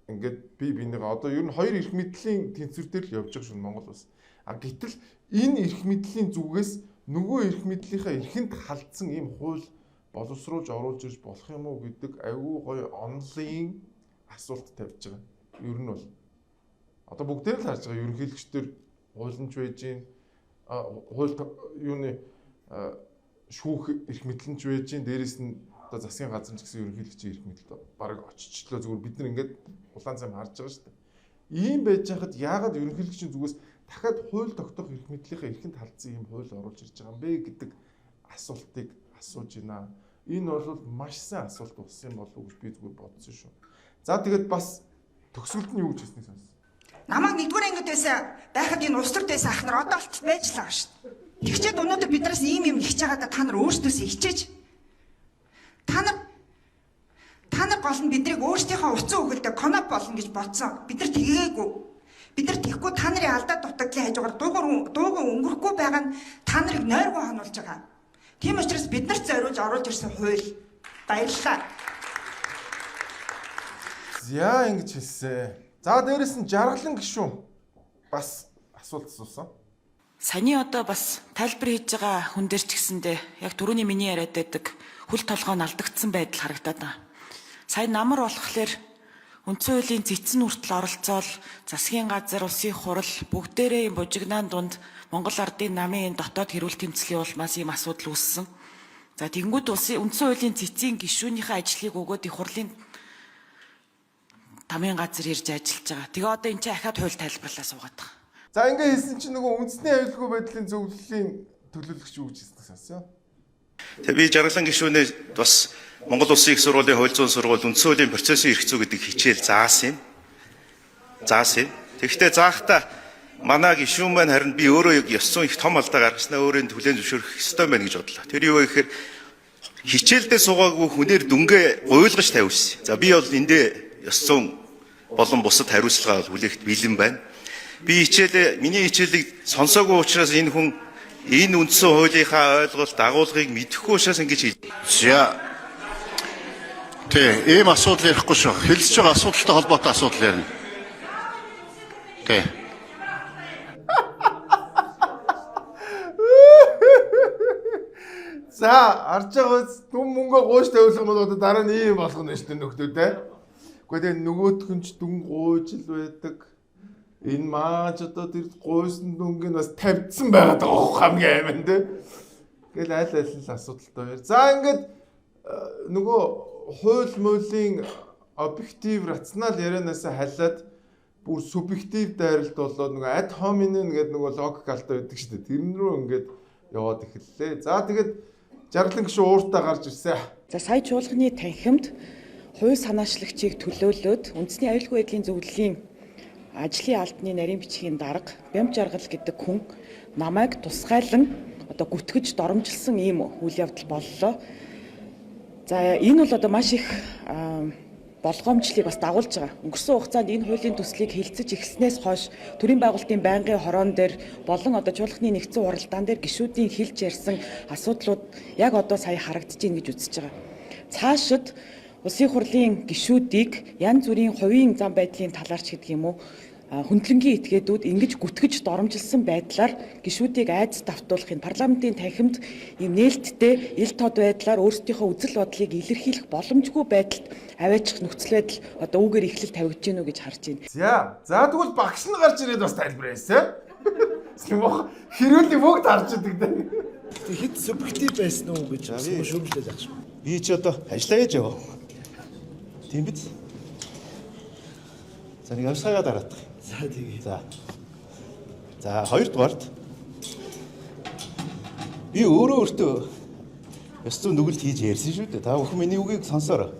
ингээд би бинийгаа одоо ер нь хоёр эрх мэдлийн тэнцвэр дээр л явж байгаа шүү Монгол улс. А гэтэл энэ эрх мэдлийн зүгээс нөгөө эрх мэдлийнхаа эрхэнд халдсан ийм хууль боловсруулж оруулж ирж болох юм уу гэдэг айгүй гоё онлын асуулт тавьж байгаа. Ер нь бол одоо бүгдээр л харж байгаа ерөнхийлөгчдөр хуулинч байж гин хууль юуны шүүх эрх мэдлэнч байж гин дээрэс нь одоо засгийн газар ч гэсэн ерөнхийлөгчийн эрх мэдэлд бараг очичлоо зүгээр бид нар ингээд улаан зам харж байгаа шүү дээ. Ийм байж хахад яагаад ерөнхийлөгчийн зүгээс дахиад хууль тогтоох эрх мэдлийнхээ эрхэнд халдсан ийм хууль оруулж ирж байгаа юм бэ гэдэг асуултыг асууж байна. Энэ бол маш сайн асуулт болсон юм болов уу гэж би зүгээр бодсон шүү. За тэгээд бас төгсгөлд нь юу гэж хэлснийг сонс. Намайг нэгдүгээр ангид байсан байхад энэ улс төрд байсан ах нар одоо болтол байж л байгаа шүү дээ. Тэгчээд өнөөдөр биднээс ийм юм ихж байгаадаа та нар өөрсдөөсөө хичээж та нар гол нь биднийг өөрсдийнхөө уцан үгэлдэ коноп болно гэж бодсон. Бид нар тэгээгүй. Бид нар тэгэхгүй та нарын алдаа дутагдлын хажуугаар дуугүй өнгөрөхгүй байгаа нь та нарыг нойргүй хонуулж байгаа. Тийм учраас бид нарт зориулж оруулж ирсэн хууль. Баярлалаа. За ингэж хэлсэн. За дээрэс нь жаргалан гишүүн бас асуулт асуусан. Саяны одоо бас тайлбар хийж байгаа хүн дээр ч гэсэндээ яг түрүүний миний яриад байдаг хөл толгой нь алдагдсан байдал харагдаад байна. Сая намар болохоор үндсэн хуулийн цэцэн хүртэл оролцоол засгийн газар, улсын хурал бүгдээрээ юм бужигнаан дунд Монгол ардын намын энэ дотоод хэрүүл тэмцлийн улмаас ийм асуудал үүссэн. За тэгэнгүүт улсын үндсэн хуулийн цэцгийн гишүүнийхээ ажлыг өгөөд их хурлын тамийн газар ирж ажиллаж байгаа. Тэгээ одоо эн чинь ахаад хууль тайлбарлаа суугаад байгаа. За ингээ хэлсэн чинь нөгөө үндэсний аюулгүй байдлын зөвлөлийн төлөөлөгч юу гэж хэлсэн сонсё. Тэгээ би жаргалан гишүүнээ бас Монгол Улсын их сургуулийн хууль зүйн сургууль үндсэн хуулийн процессын эрх зүй гэдэг хичээл заасан юм. Заасан юм. Тэгэхдээ заахта манай гишүүн маань харин би өөрөө ёс зүйн их том алдаа гаргаснаа өөрөө түлээн зөвшөөрөх ёстой байна гэж бодлоо. Тэр юу вэ гэхээр хичээлдээ суугаагүй хүнээр дүнгээ гуйлгаж тавьсан. За би бол эндээ ёс зүйн болон бусад хариуцлага бол хүлээхэд бэлэн байна. Би хичээлээ миний хичээлийг сонсоогүй учраас энэ хүн энэ үндсэн хуулийнхаа ойлголт дагуулгыг мэдэхгүй учраас ингэж хэл. За. Тэ, ийм асуудал ярихгүй шүү. Хэлж байгаа асуудалтай холбоотой асуудал ярина. Тэ. За арж байгаа биз дүн мөнгө гууж тавиулах юм бол одоо дараа нь ийм болох нь шүү дээ нөхдүүдээ. Гэхдээ тэгээ нөгөөх нь ч дүн гууж л байдаг. Энэ мааж одоо тэр гуйсан дүнг нь бас тавьдсан байгаад байгаа хөх хамгийн амин тэ. Ингээл аль аль нь л асуудалтай байр. За ингээд нөгөө хууль муулийн объектив рационал ярианаасаа халиад бүр субъектив дайралт болоод нөгөө ad hominem гэдэг нөгөө логик алдаа байдаг шүү дээ. Тэрэн рүү ингээд яваад эхэллээ. За тэгээд жаргалан гишүүн ууртаа гарч ирсэн. За сая чуулганы танхимд хувь санаачлагчийг төлөөлөөд үндэсний аюулгүй байдлын зөвлөлийн ажлын албаны нарийн бичгийн дарга Бямж Жаргал гэдэг хүн намайг тусгайлан одоо гүтгэж доромжилсан ийм үйл явдал боллоо. За энэ бол одоо маш их болгоомжлыг бас дагуулж байгаа. Өнгөрсөн хугацаанд энэ хуулийн төслийг хэлцэж эхэлснээс хойш төрийн байгуулалтын байнгын хороон дээр болон одоо чуулганы нэгдсэн хуралдаан дээр гишүүдийн хэлж ярьсан асуудлууд яг одоо сая харагдаж байна гэж үзэж байгаа. Цаашид улсын хурлын гишүүдийг янз бүрийн хувийн зам байдлын талаар ч гэдэг юм уу хөндлөнгийн этгээдүүд ингэж гүтгэж доромжилсан байдлаар гишүүдийг айдас давтуулахын парламентын танхимд ийм нээлттэй ил тод байдлаар өөрсдийнхөө үзэл бодлыг илэрхийлэх боломжгүй байдалд аваачих нөхцөл байдал одоо үүгээр эхлэл тавигдж гинүү гэж харж байна. За за тэгвэл багш нь гарч ирээд бас тайлбар хийсэн. Хэрүүлийн бүгд харж идэг дээ. Хэд субъектив байсан уу гэж шүүмжлэл авчих. Би чи одоо ажиллаа гэж яваа. Тийм биз? За нэг амьсгаагаа дараадах. За тэгээ. За. За хоёрдугаарт би өөрөө өөртөө ёс зүйн нүгэлт хийж ярьсан шүү дээ. Та бүхэн миний үгийг сонсоорой.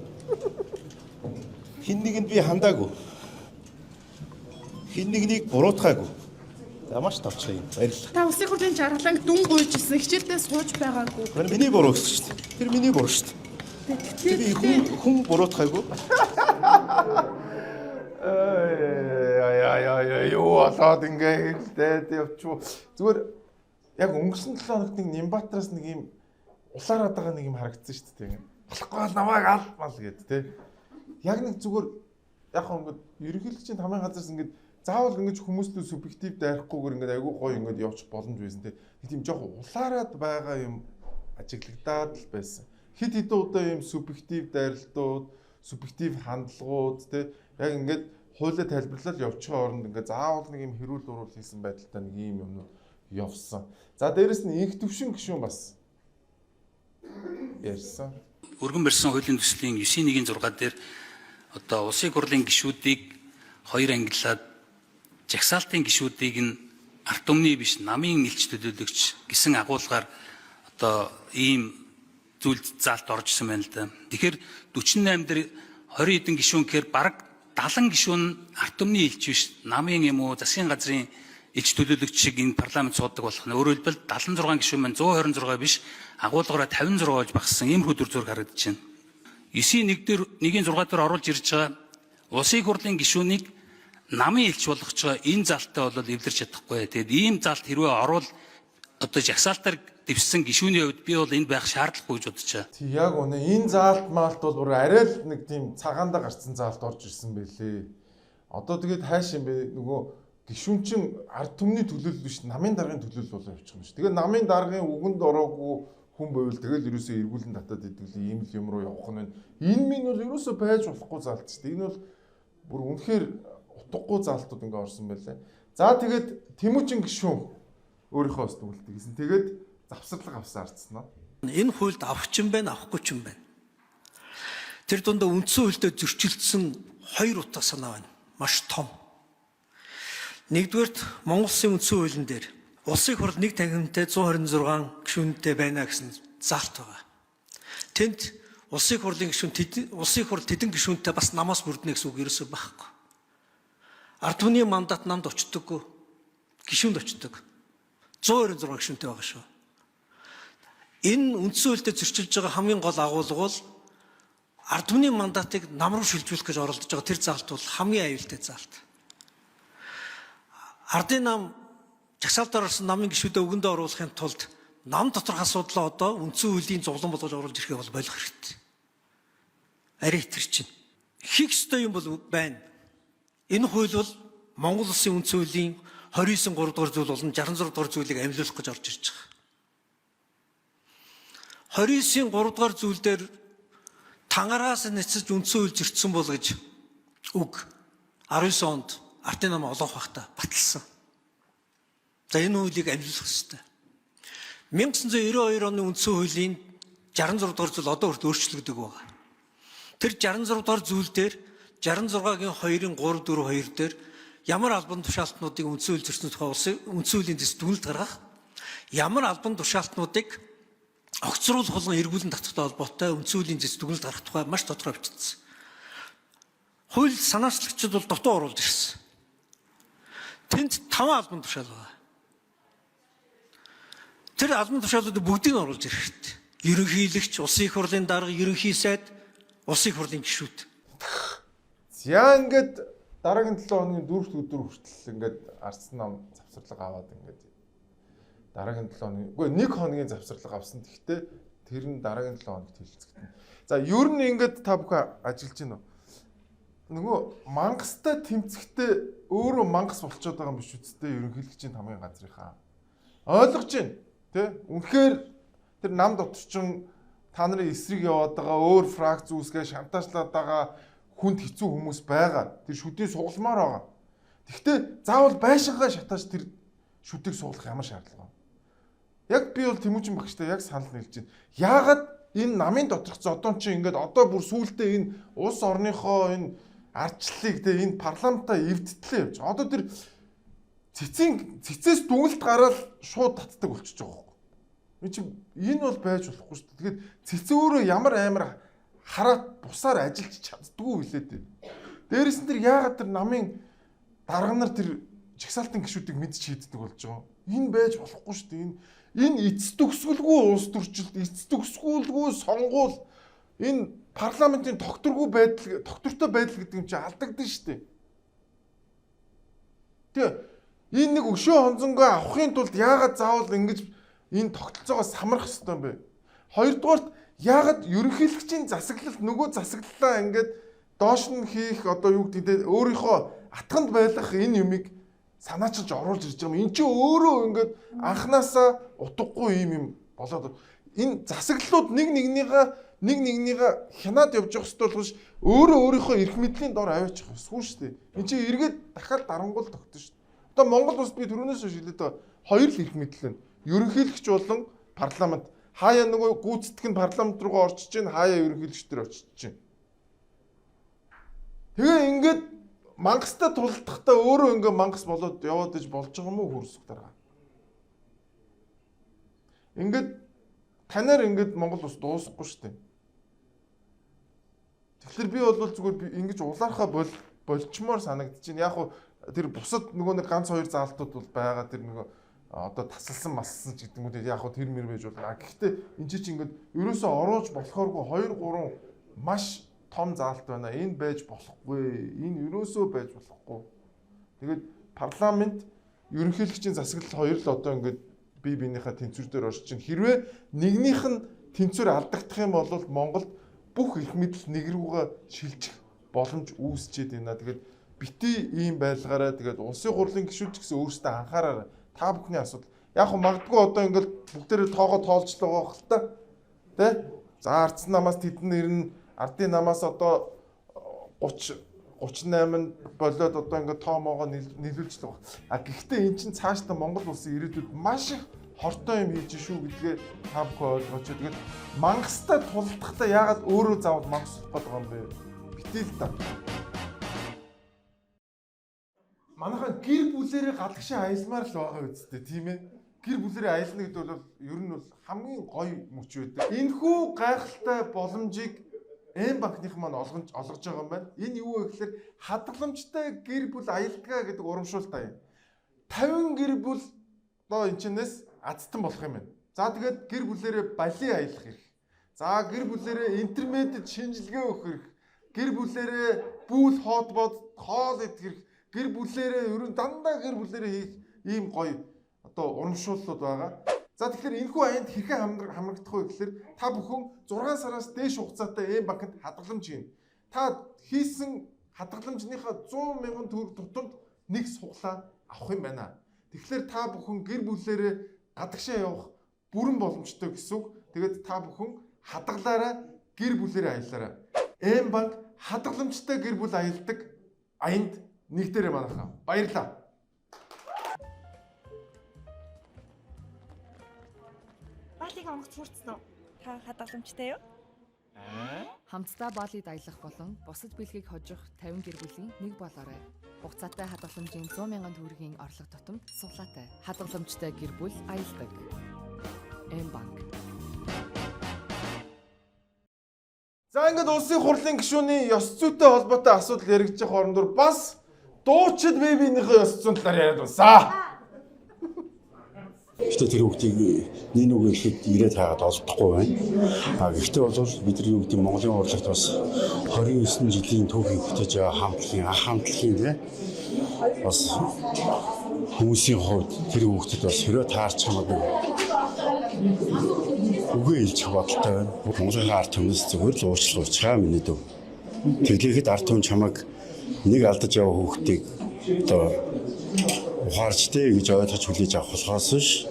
Хин нэгэнд би хандаагүй. Хин нэгнийг буруутгаагүй. За маш товчхон юм. Баярлалаа. Та улсын хурлын жаргаланг дүн гуйж ирсэн хичээлдээ сууж байгаагүй. Тэр миний буруу гэсэн шүү дээ. Тэр миний буруу шүү дээ. Тэгэхээр хүн хүн буруутгаагүй. Яа яа яа юу болоод ингээ хэлдээд явчих. Зүгээр яг өнгөрсөн 7 хоногт нэг Нимбатраас нэг юм улаарад байгаа нэг юм харагдсан шүү дээ. Болохгүй бол намайг ал мал гэд тэ. Яг нэг зүгээр яг хөө ингээд ерөнхийлөгчийн тамийн газараас ингээд заавал ингэж хүмүүстүү субъектив дайрахгүйгээр ингээд айгүй гоё ингээд явчих боломж байсан тэ. Нэг тийм жоох улаарад байгаа юм ажиглагдаад л байсан. Хэд хэдэн удаа юм субъектив дайралтууд, субъектив хандлагууд тэ яг ингээд хуулиа тайлбарлал явчихын оронд ингээд заавал нэг юм хэрүүл дуруул хийсэн байдалтай нэг юм юмнууд явсан. За дээрэс нь инх төвшин гişүүн бас ярьсан. Өргөн барьсан хуулийн төслийн 9.1-6 дээр одоо улсын хурлын гишүүдийг хоёр ангиллаад жагсаалтын гишүүдийг нь ард түмний биш намын элч төлөөлөгч гэсэн агуулгаар одоо ийм зүйл заалт орж исэн байна л да. Тэгэхээр 48 дээр 20 хэдэн гишүүн гэхээр бараг 70 гишүүн нь ард түмний элч биш намын юм уу засгийн газрын элч төлөөлөгч шиг энэ парламент суудаг болох нь. Өөрөөр хэлбэл 76 гишүүн маань 126 биш агуулгаараа 56 болж багассан иймэрхүү дүр зураг харагдаж байна. 9-ийн 1 дээр 1-ийн 6 дээр оруулж ирж байгаа улсын хурлын гишүүнийг намын элч болгож байгаа энэ залттай бол эвлэрч чадахгүй. Тэгээд ийм залт хэрвээ орвол одоо жагсаалтаар дэвссэн гишүүний хувьд би бол энд байх шаардлагагүй гэж бодож байгаа. Тий яг үнэ энэ заалт маалт бол бүр арай л нэг тийм цагаандаа гарцсан заалт орж ирсэн байлээ. Одоо тэгээд хайш юм бэ, нөгөө гишүүн чин ард түмний төлөөлөл биш, намын даргын төлөөлөл болоо явчих юм шиг. Тэгээд намын даргын үгэнд ороогүй хүн байвал тэгэл ерөөсөө эргүүлэн татаад идэг л ийм л юм руу явах нь байна. Энэ минь бол ерөөсөө байж болохгүй заалт шүү дээ. Энэ бол бүр үнэхээр утгагүй заалтууд ингээ орсон байлаа. За тэгээд Тэмүүжин гишүүн өөрийнхөө ус дүгэлтийг хийсэн. Тэгээд завсарлага авсан ардсан уу? Энэ хуульд авах ч юм байна, авахгүй ч юм байна. Тэр дундаа үндсэн хуульдаа зөрчилдсөн хоёр утга санаа байна. Маш том. Нэгдүгээрт, Монгол Улсын үндсэн хуулийн дээр улсын их хурл нэг танхимтай 126 гишүүнтэй байна гэсэн заалт байгаа. Тэнд улсын их хурлын гишүүн, улсын их хурл тэдэн гишүүнтэй бас намаас бүрднэ гэсэн үг ерөөсөө байхгүй. Ард түмний мандат намд очдоггүй. Гишүүнд очдог. 126 гишүүнтэй байгаа шүү. Энэ үндсэн хуульд зөрчилж байгаа хамгийн гол агуулга бол ард түмний мандатыг нам руу шилжүүлэх гэж оролдож байгаа тэр заалт бол хамгийн аюултай заалт. Ардын нам жагсаалтаар орсон намын гишүүдээ өгөндөө оруулахын тулд нам доторх асуудлаа одоо үндсэн хуулийн зовлон болгож оруулж ирэхээ бол болох хэрэгтэй. Арай тэр чинь. Хийх ёстой юм бол байна. Энэ хууль бол Монгол Улсын үндсэн хуулийн 29 3 дугаар зүйл болон 66 дугаар зүйлийг амлиулах гэж орж ирж байгаа. 29-ийн 3 дугаар зүйл дээр тангараас нэцэж үндсэн хууль зөрчсөн бол гэж үг 19 онд ардын нам олонх байхдаа баталсан. За, энэ хуулийг амлиулах ёстой. 1992 оны үндсэн хуулийн 66 дугаар зүйл одоо хүртэл өөрчлөгдөг байгаа. Тэр 66 дугаар зүйл дээр, 66-гийн 2-ын 3 4 2 дээр ямар албан тушаалтнуудыг үндсэн хууль зөрчсөн тухай улсын үндсэн хуулийн дэс дүгнэлт гаргах, ямар албан тушаалтнуудыг огцруулах болон эргүүлэн татахтай холбоотой үндсэн хуулийн дэс дүгнэлт гаргах тухай маш тодорхой бичигдсэн. Хууль санаачлагчид бол дутуу оруулж ирсэн. Тэнд 5 албан тушаал байгаа. Тэр албан тушаалуудыг бүгдийг нь оруулж ирэх хэрэгтэй. Ерөнхийлөгч, улсын их хурлын дарга, ерөнхий сайд, улсын их хурлын гишүүд. За, ингээд дараагийн 7 хоногийн дөрөвт өдөр хүртэл ингээд ардсан нам завсарлага аваад, ингээд дараагийн 7 хоногийн, үгүй, нэг хоногийн завсарлага авсан. Гэхдээ тэр нь дараагийн 7 хоногт хэлэлцэгдэнэ. За, ер нь ингээд та бүхэн ажиллаж байна уу? Нөгөө мангастай тэмцэхдээ өөрөө мангас болчиход байгаа юм биш үсттэй ерөнхийлөгчийн тамгын газрынхаа. Ойлгож байна. Тэ? Үнэхээр тэр нам дотор чин та нарын эсрэг яваад байгаа, өөр фракц үүсгээ шантаашлаад байгаа хүнд хэцүү хүмүүс байгаа. Тэр шүдийг сугалмаар байгаа. Гэхдээ заавал байшингаа шатааж тэр шүдийг сугалах ямар шаардлага вэ? Яг би бол Тэмүүжин багштай яг санал нийлж байна. Яагаад энэ намын доторх зодон чинь ингээд одоо бүр сүултээ энэ улс орныхоо энэ ардчлалыг, те, энэ парламентаа эвдтлээ явж байгаа. Одоо тэр цэцэн цэцээс дүнэлт гараад шууд татдаг болчихж байгаа байхгүй. Энэ чинь, энэ бол байж болохгүй шүү дээ. Тэгэхээр цэцэн өөрөө ямар амар хараат бусаар ажиллаж чаддгүй билээ дээ. Дээрэс нь тэр яагаад тэр намын дарга нар тэр жагсаалтын гишүүдийг мэдж хийддэг болж байгаа юм. Энэ байж болохгүй шүү дээ. Энэ эц төгсгөлгүй улс төрчлөлт, эц төгсгөлгүй сонгуул, энэ парламентын тогтворгүй байдал, тогтвортой байдал гэдэг юм чинь алдагдана шүү дээ. Тэгээ энэ нэг өшөө хонзонгоо авахын тулд яагаад заавал ингэж энэ тогтолцоогоо самрах ёстой юм бэ? Хоёрдугаарт, яагаад ерөнхийлөгчийн засаглалт нөгөө засаглалаа ингээд доош нь хийх, одоо юу гэдэг те, өөрийнхөө атганд байлгах энэ юмыг санаачилж оруулж ирж байгаа юм. Энд чинь өөрөө ингээд анханасаа утгагүй юм болоод энэ засаглалууд нэг нэгнийгээ хянаад явж явах хэрэгтэй болгош өөрөө өөрийнхөө эрх мэдлийн дор аваачих ёсгүй шүү дээ. Энд чинь эргээд дахиад дарангуул тогтно шүү дээ. Одоо Монгол улсад би түрүүнээс хойш хэлээд байгаа хоёр л эрх мэдэл байна. Ерөнхийлөгч болон парламент. Хаяа нөгөө гүйцэтгэх нь парламент руугаа орчиж чинь, хаяа ерөнхийлөгч төр очиж чинь. Тэгээ ингээд мангастай тулалдахдаа өөрөө ингээ мангас болоод яваад иж болж байгаа юм уу, хөрсөх дарга. Ингээд танаар ингээд Монгол улс дуусахгүй шүү дээ. Тэгэхээр би бол зүгээр би ингэж улаархаа болчмоор санагдаж байна. Яг хуу тэр бусад нөгөө нэг ганц хоёр заалтууд бол байгаа. Тэр нөгөө одоо тасалсан массан ч гэдэг юм уу, яг хуу тэр мэр байж болно. Гэхдээ энэ чи ингээд ерөөсөө оруулж болохооргүй 2 3 маш том заалт байна. Энэ байж болохгүй. Энэ ерөөсөө байж болохгүй. Тэгээд парламент, ерөнхийлөгчийн засаглал хоёр л одоо ингээд бие биенийхээ тэнцвэр дээр орж чинь. Хэрвээ нэгнийх нь тэнцвэр алдагдах юм бол Монголд бүх эрх мэдэл нэг рүүгээ шилжих боломж үүсчээд байна. Тэгээд Бити ийм байлгаараа тэгээд улсын хурлын гишүүд ч гэсэн өөрсдөө анхаараарай. Та бүхний асуудал. Яг хөө магадгүй одоо ингээл бүгдээрээ тоогоо тоолжлоо байгаа хэл та. Тэ? За ардсан намаас тэдэн нэр нь ардын намаас одоо 30 38 болоод одоо ингээд тоо моогоо нийлүүлчихлээ. А гэхдээ эн чинь цаашдаа Монгол улсын ирээдүйд маш их хортой юм хийж шүү гэдгээ та бүхэн ойлгооч. Тэгээд мангастай тулалдахдаа яагаад өөрөө заавал мангас болох гээд байгаа юм бэ? Битээ л та. Манайхан гэр бүлэрээ гадагшаа аялмаар л байгаа үсттэй тийм ээ. Гэр бүлэрээ аялна гэдэг бол ер нь бол хамгийн гоё мөч байдаг. Энэхүү гайхалтай боломжийг М банкных маань олгож байгаа юм байна. Энэ юу вэ гэхээр хадгаламжтай гэр бүл аялдгаа гэдэг урамшуултаа юм. 50 гэр бүл одоо энэ чинээс азтан болох юм байна. За тэгээд гэр бүлэрээ Бали аялах эрх. За гэр бүлэрээ интермедиат шинжилгээ өгөх эрх. Гэр бүлэрээ бүүл хоот бод хоол идэх эрх. Гэр бүлэрээ ер нь дандаа гэр бүлэрээ хийх ийм гоё одоо урамшууллууд байгаа. За тэгэхээр энэхүү аянд хэрхэн хамрагдах вэ гэхээр та бүхэн 6 сараас дээш хугацаатай М банкнд хадгаламж хийнэ. Та хийсэн хадгаламжныхаа 100 мянган төгрөг тутамд нэг суглаа авах юм байна. Тэгэхээр та бүхэн гэр бүлээрээ гадагшаа явах бүрэн боломжтой гэсэн үг. Тэгээд та бүхэн хадгалаарай, гэр бүлээрээ аялаарай. М банк хадгаламжтай гэр бүл аялдаг аянд нэг дээрээ манайхаа. Баярлалаа. Балиг онгоц хүртсэн үү? Та хадгаламжтай юу? Хамтдаа Балид аялах болон бусад бэлгийг хожих 50 гэр бүлийн нэг болоорой. Хугацаатай хадгаламжийн 100 мянган төгрөгийн орлого тутамд суглаатай. Хадгаламжтай гэр бүл аялдаг. М банк. За ингээд улсын хурлын гишүүний ёс зүйтэй холбоотой асуудал яригдчих хоорондор бас дуучид бэбинийхээ ёс зүйн талаар яриад унсаа. Гэхдээ тэр хүүхдийг нэг үг ихэд ирээд хаагаад олдохгүй байна. А гэхдээ бол бидний юу гэдэг Монголын урлагт бас 29 жилийн түүхийг бүтээж байгаа хамтлагийн ах хамтлагийн тий бас хүмүүсийн хувьд тэр хүүхдэд бас хэрвээ таарч хамаагүй үгээ илчих бодолтой байна. Монголын ард түмнээс зүгээр л уучлах уучгаа миний дүү. Тэглээхэд ард түмэн чамайг нэг алдаж яваа хүүхдийг одоо ухаарч дээ гэж ойлгож хүлээж авах болохоос ш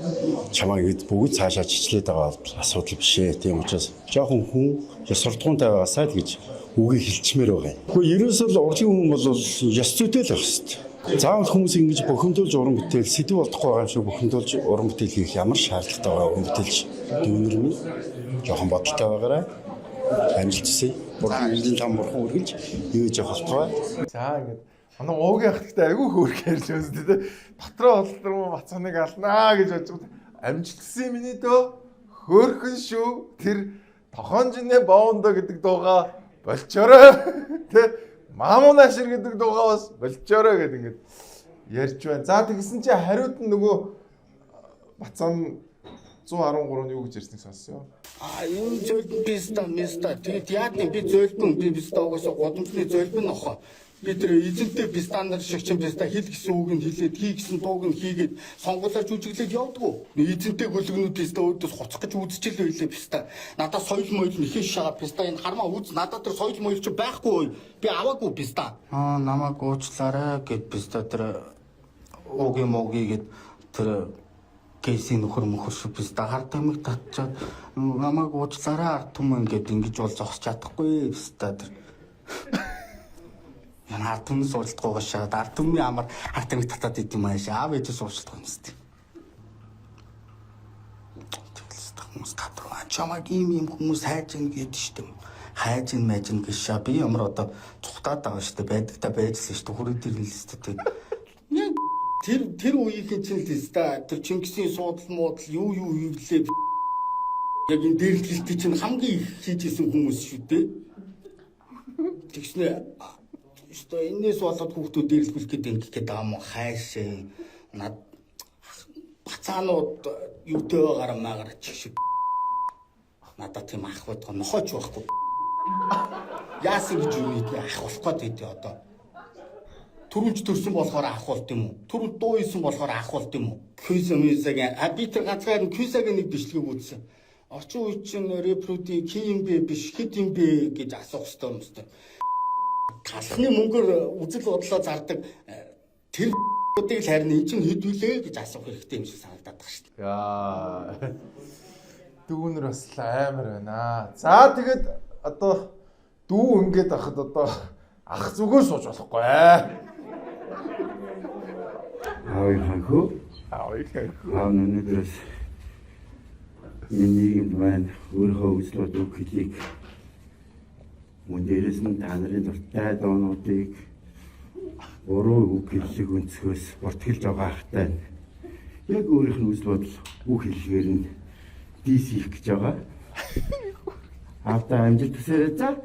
чамайг ингэж бүгд цаашаа чичлээд байгаа асуудал биш ээ. Тийм учраас жоохон хүн ёс суртахуунтай байгаасай л гэж үгийг хэлчмээр байгаа юм. Гэхдээ ерөөсөө л урлагийн хүн бол ёс зүйтэй л байх ёстой. Заавал хүмүүсийг ингэж бухимдуулж уран бүтээл сэдв болдохгүй байгаа юм шиг бухимдуулж уран бүтээл хийх ямар шаардлагатай байгаа уран бүтээлч дүүнер минь жоохон бодолтой байгаарай. Амжилт хүсье. Бурхан ажлын там бурхан үргэлж ивэж явах болтугай. За ингээд манай уугийн ах гэхдээ айгүй хөөрх ярьж байсан тий. Дотроо болдроо бацааныг алнаа гэж бодож байгаа. Амжилт хүсье миний дөө хөөрхөн шүү. Тэр тохоонжинэ боондо гэдэг дууга болчоорой. Тэ Мамун ашир гэдэг дууга бас болчоорой гэдэг ингээд ярьж байна. За тэгсэн чи хариуд нь нөгөө бацаан 113 нь юу гэж ярьсныг сонссон юм. А энэ зөөлбөн биста миста тэгэд яад юм би зөөлбөн би биста угаасаа гудамжны зөөлбөн нохоо. Би тэр эзэнтэй бистандар шиг чинь биста хэл гэсэн үг нь хэлээд хий гэсэн дууг нь хийгээд сонгуулаар жүжиглээд явдгүү. Эзэнтэй гөлгнүүд биста өөдөөс хуцах гэж үзчихэл байлээ биста. Надаа соёл моёл нэхэн шагаа биста энэ хармаа үз надад тэр соёл моёл чи байхгүй. Би аваагүй биста. Аа намайг уучлаарай гэд биста тэр уугийн мууги гэд тэр кейсийн нөхөр мөхөр шиг биста хар тамиг татчаад намайг уучлаарай ард түмэн гэд ингэж бол зогсож чадахгүй биста тэр. Яна ард түмнээс уучлахгүй шаад ард түмний амар хар тамиг татаад идэм ааш аав ээжээс уучлах юм сте. Тэгэлс хүмүүс татруу чамайг ийм ийм хүмүүс хайж ин гээд штэ. Хайж ин майж ин гэж шаа би ямар одоо цухтаад байгаа штэ байдаг та байж л штэ хүрээ дээр л штэ тэг. Тэр үеийнхэн чинь л ста тэр Чингисийн суудал муудал юу юу хийглээ. Яг энэ дээрлэлтийг чинь хамгийн их хийж исэн хүмүүс шүү дээ. Тэгснэ өстой энэс болоод хүүхдүүд дээрлэхүүлэх гэдэг ингэх гээд байгаа юм хайшээ. Над бацаанууд юутэй байгаараа маагаар чих шиг надад тийм ах бодгоо нохооч байхгүй. Яасан гэж юу хийдэ ах болох гээд байдээ одоо. Түрүүнч төрсөн болохоор ах болд юм уу? Түрүүн дуу исэн болохоор ах болд юм уу? Кюса мюсагийн а би тэр ганцгаар нь Кюсагийн нэг бичлэгийг үзсэн. Орчин үе чинь рэпрүүдийн ким юм бэ биш хэд юм бэ гэж асуух хэрэгтэй юм өстой. Талхны мөнгөөр үзэл бодлоо зардаг тэр удыг л харин эн чинь хэд вүлээ гэж асуух хэрэгтэй юм шиг санагдаад байгаа шүү дээ. Яа. Дүүнер бас л амар байна. За тэгээд одоо дүү ингээд ахад одоо ах зүгээр сууж болохгүй ээ. Аавынхаа хөө. Аавынхаа хөө. Аав нь өнөөдрөөс энэ нийгэмд маань өөрийнхөө үзэл бодол үг хэлийг мөн дээрэс нь та нарын дуртай дуунуудыг буруу үг хэллэг өнцгөөс бүртгэлж байгаа ахтай нь яг өөрийнх нь үзэл бодол үг хэллэгээр нь дис хийх гэж байгаа. Аавдаа амжилт хүсээрэй за.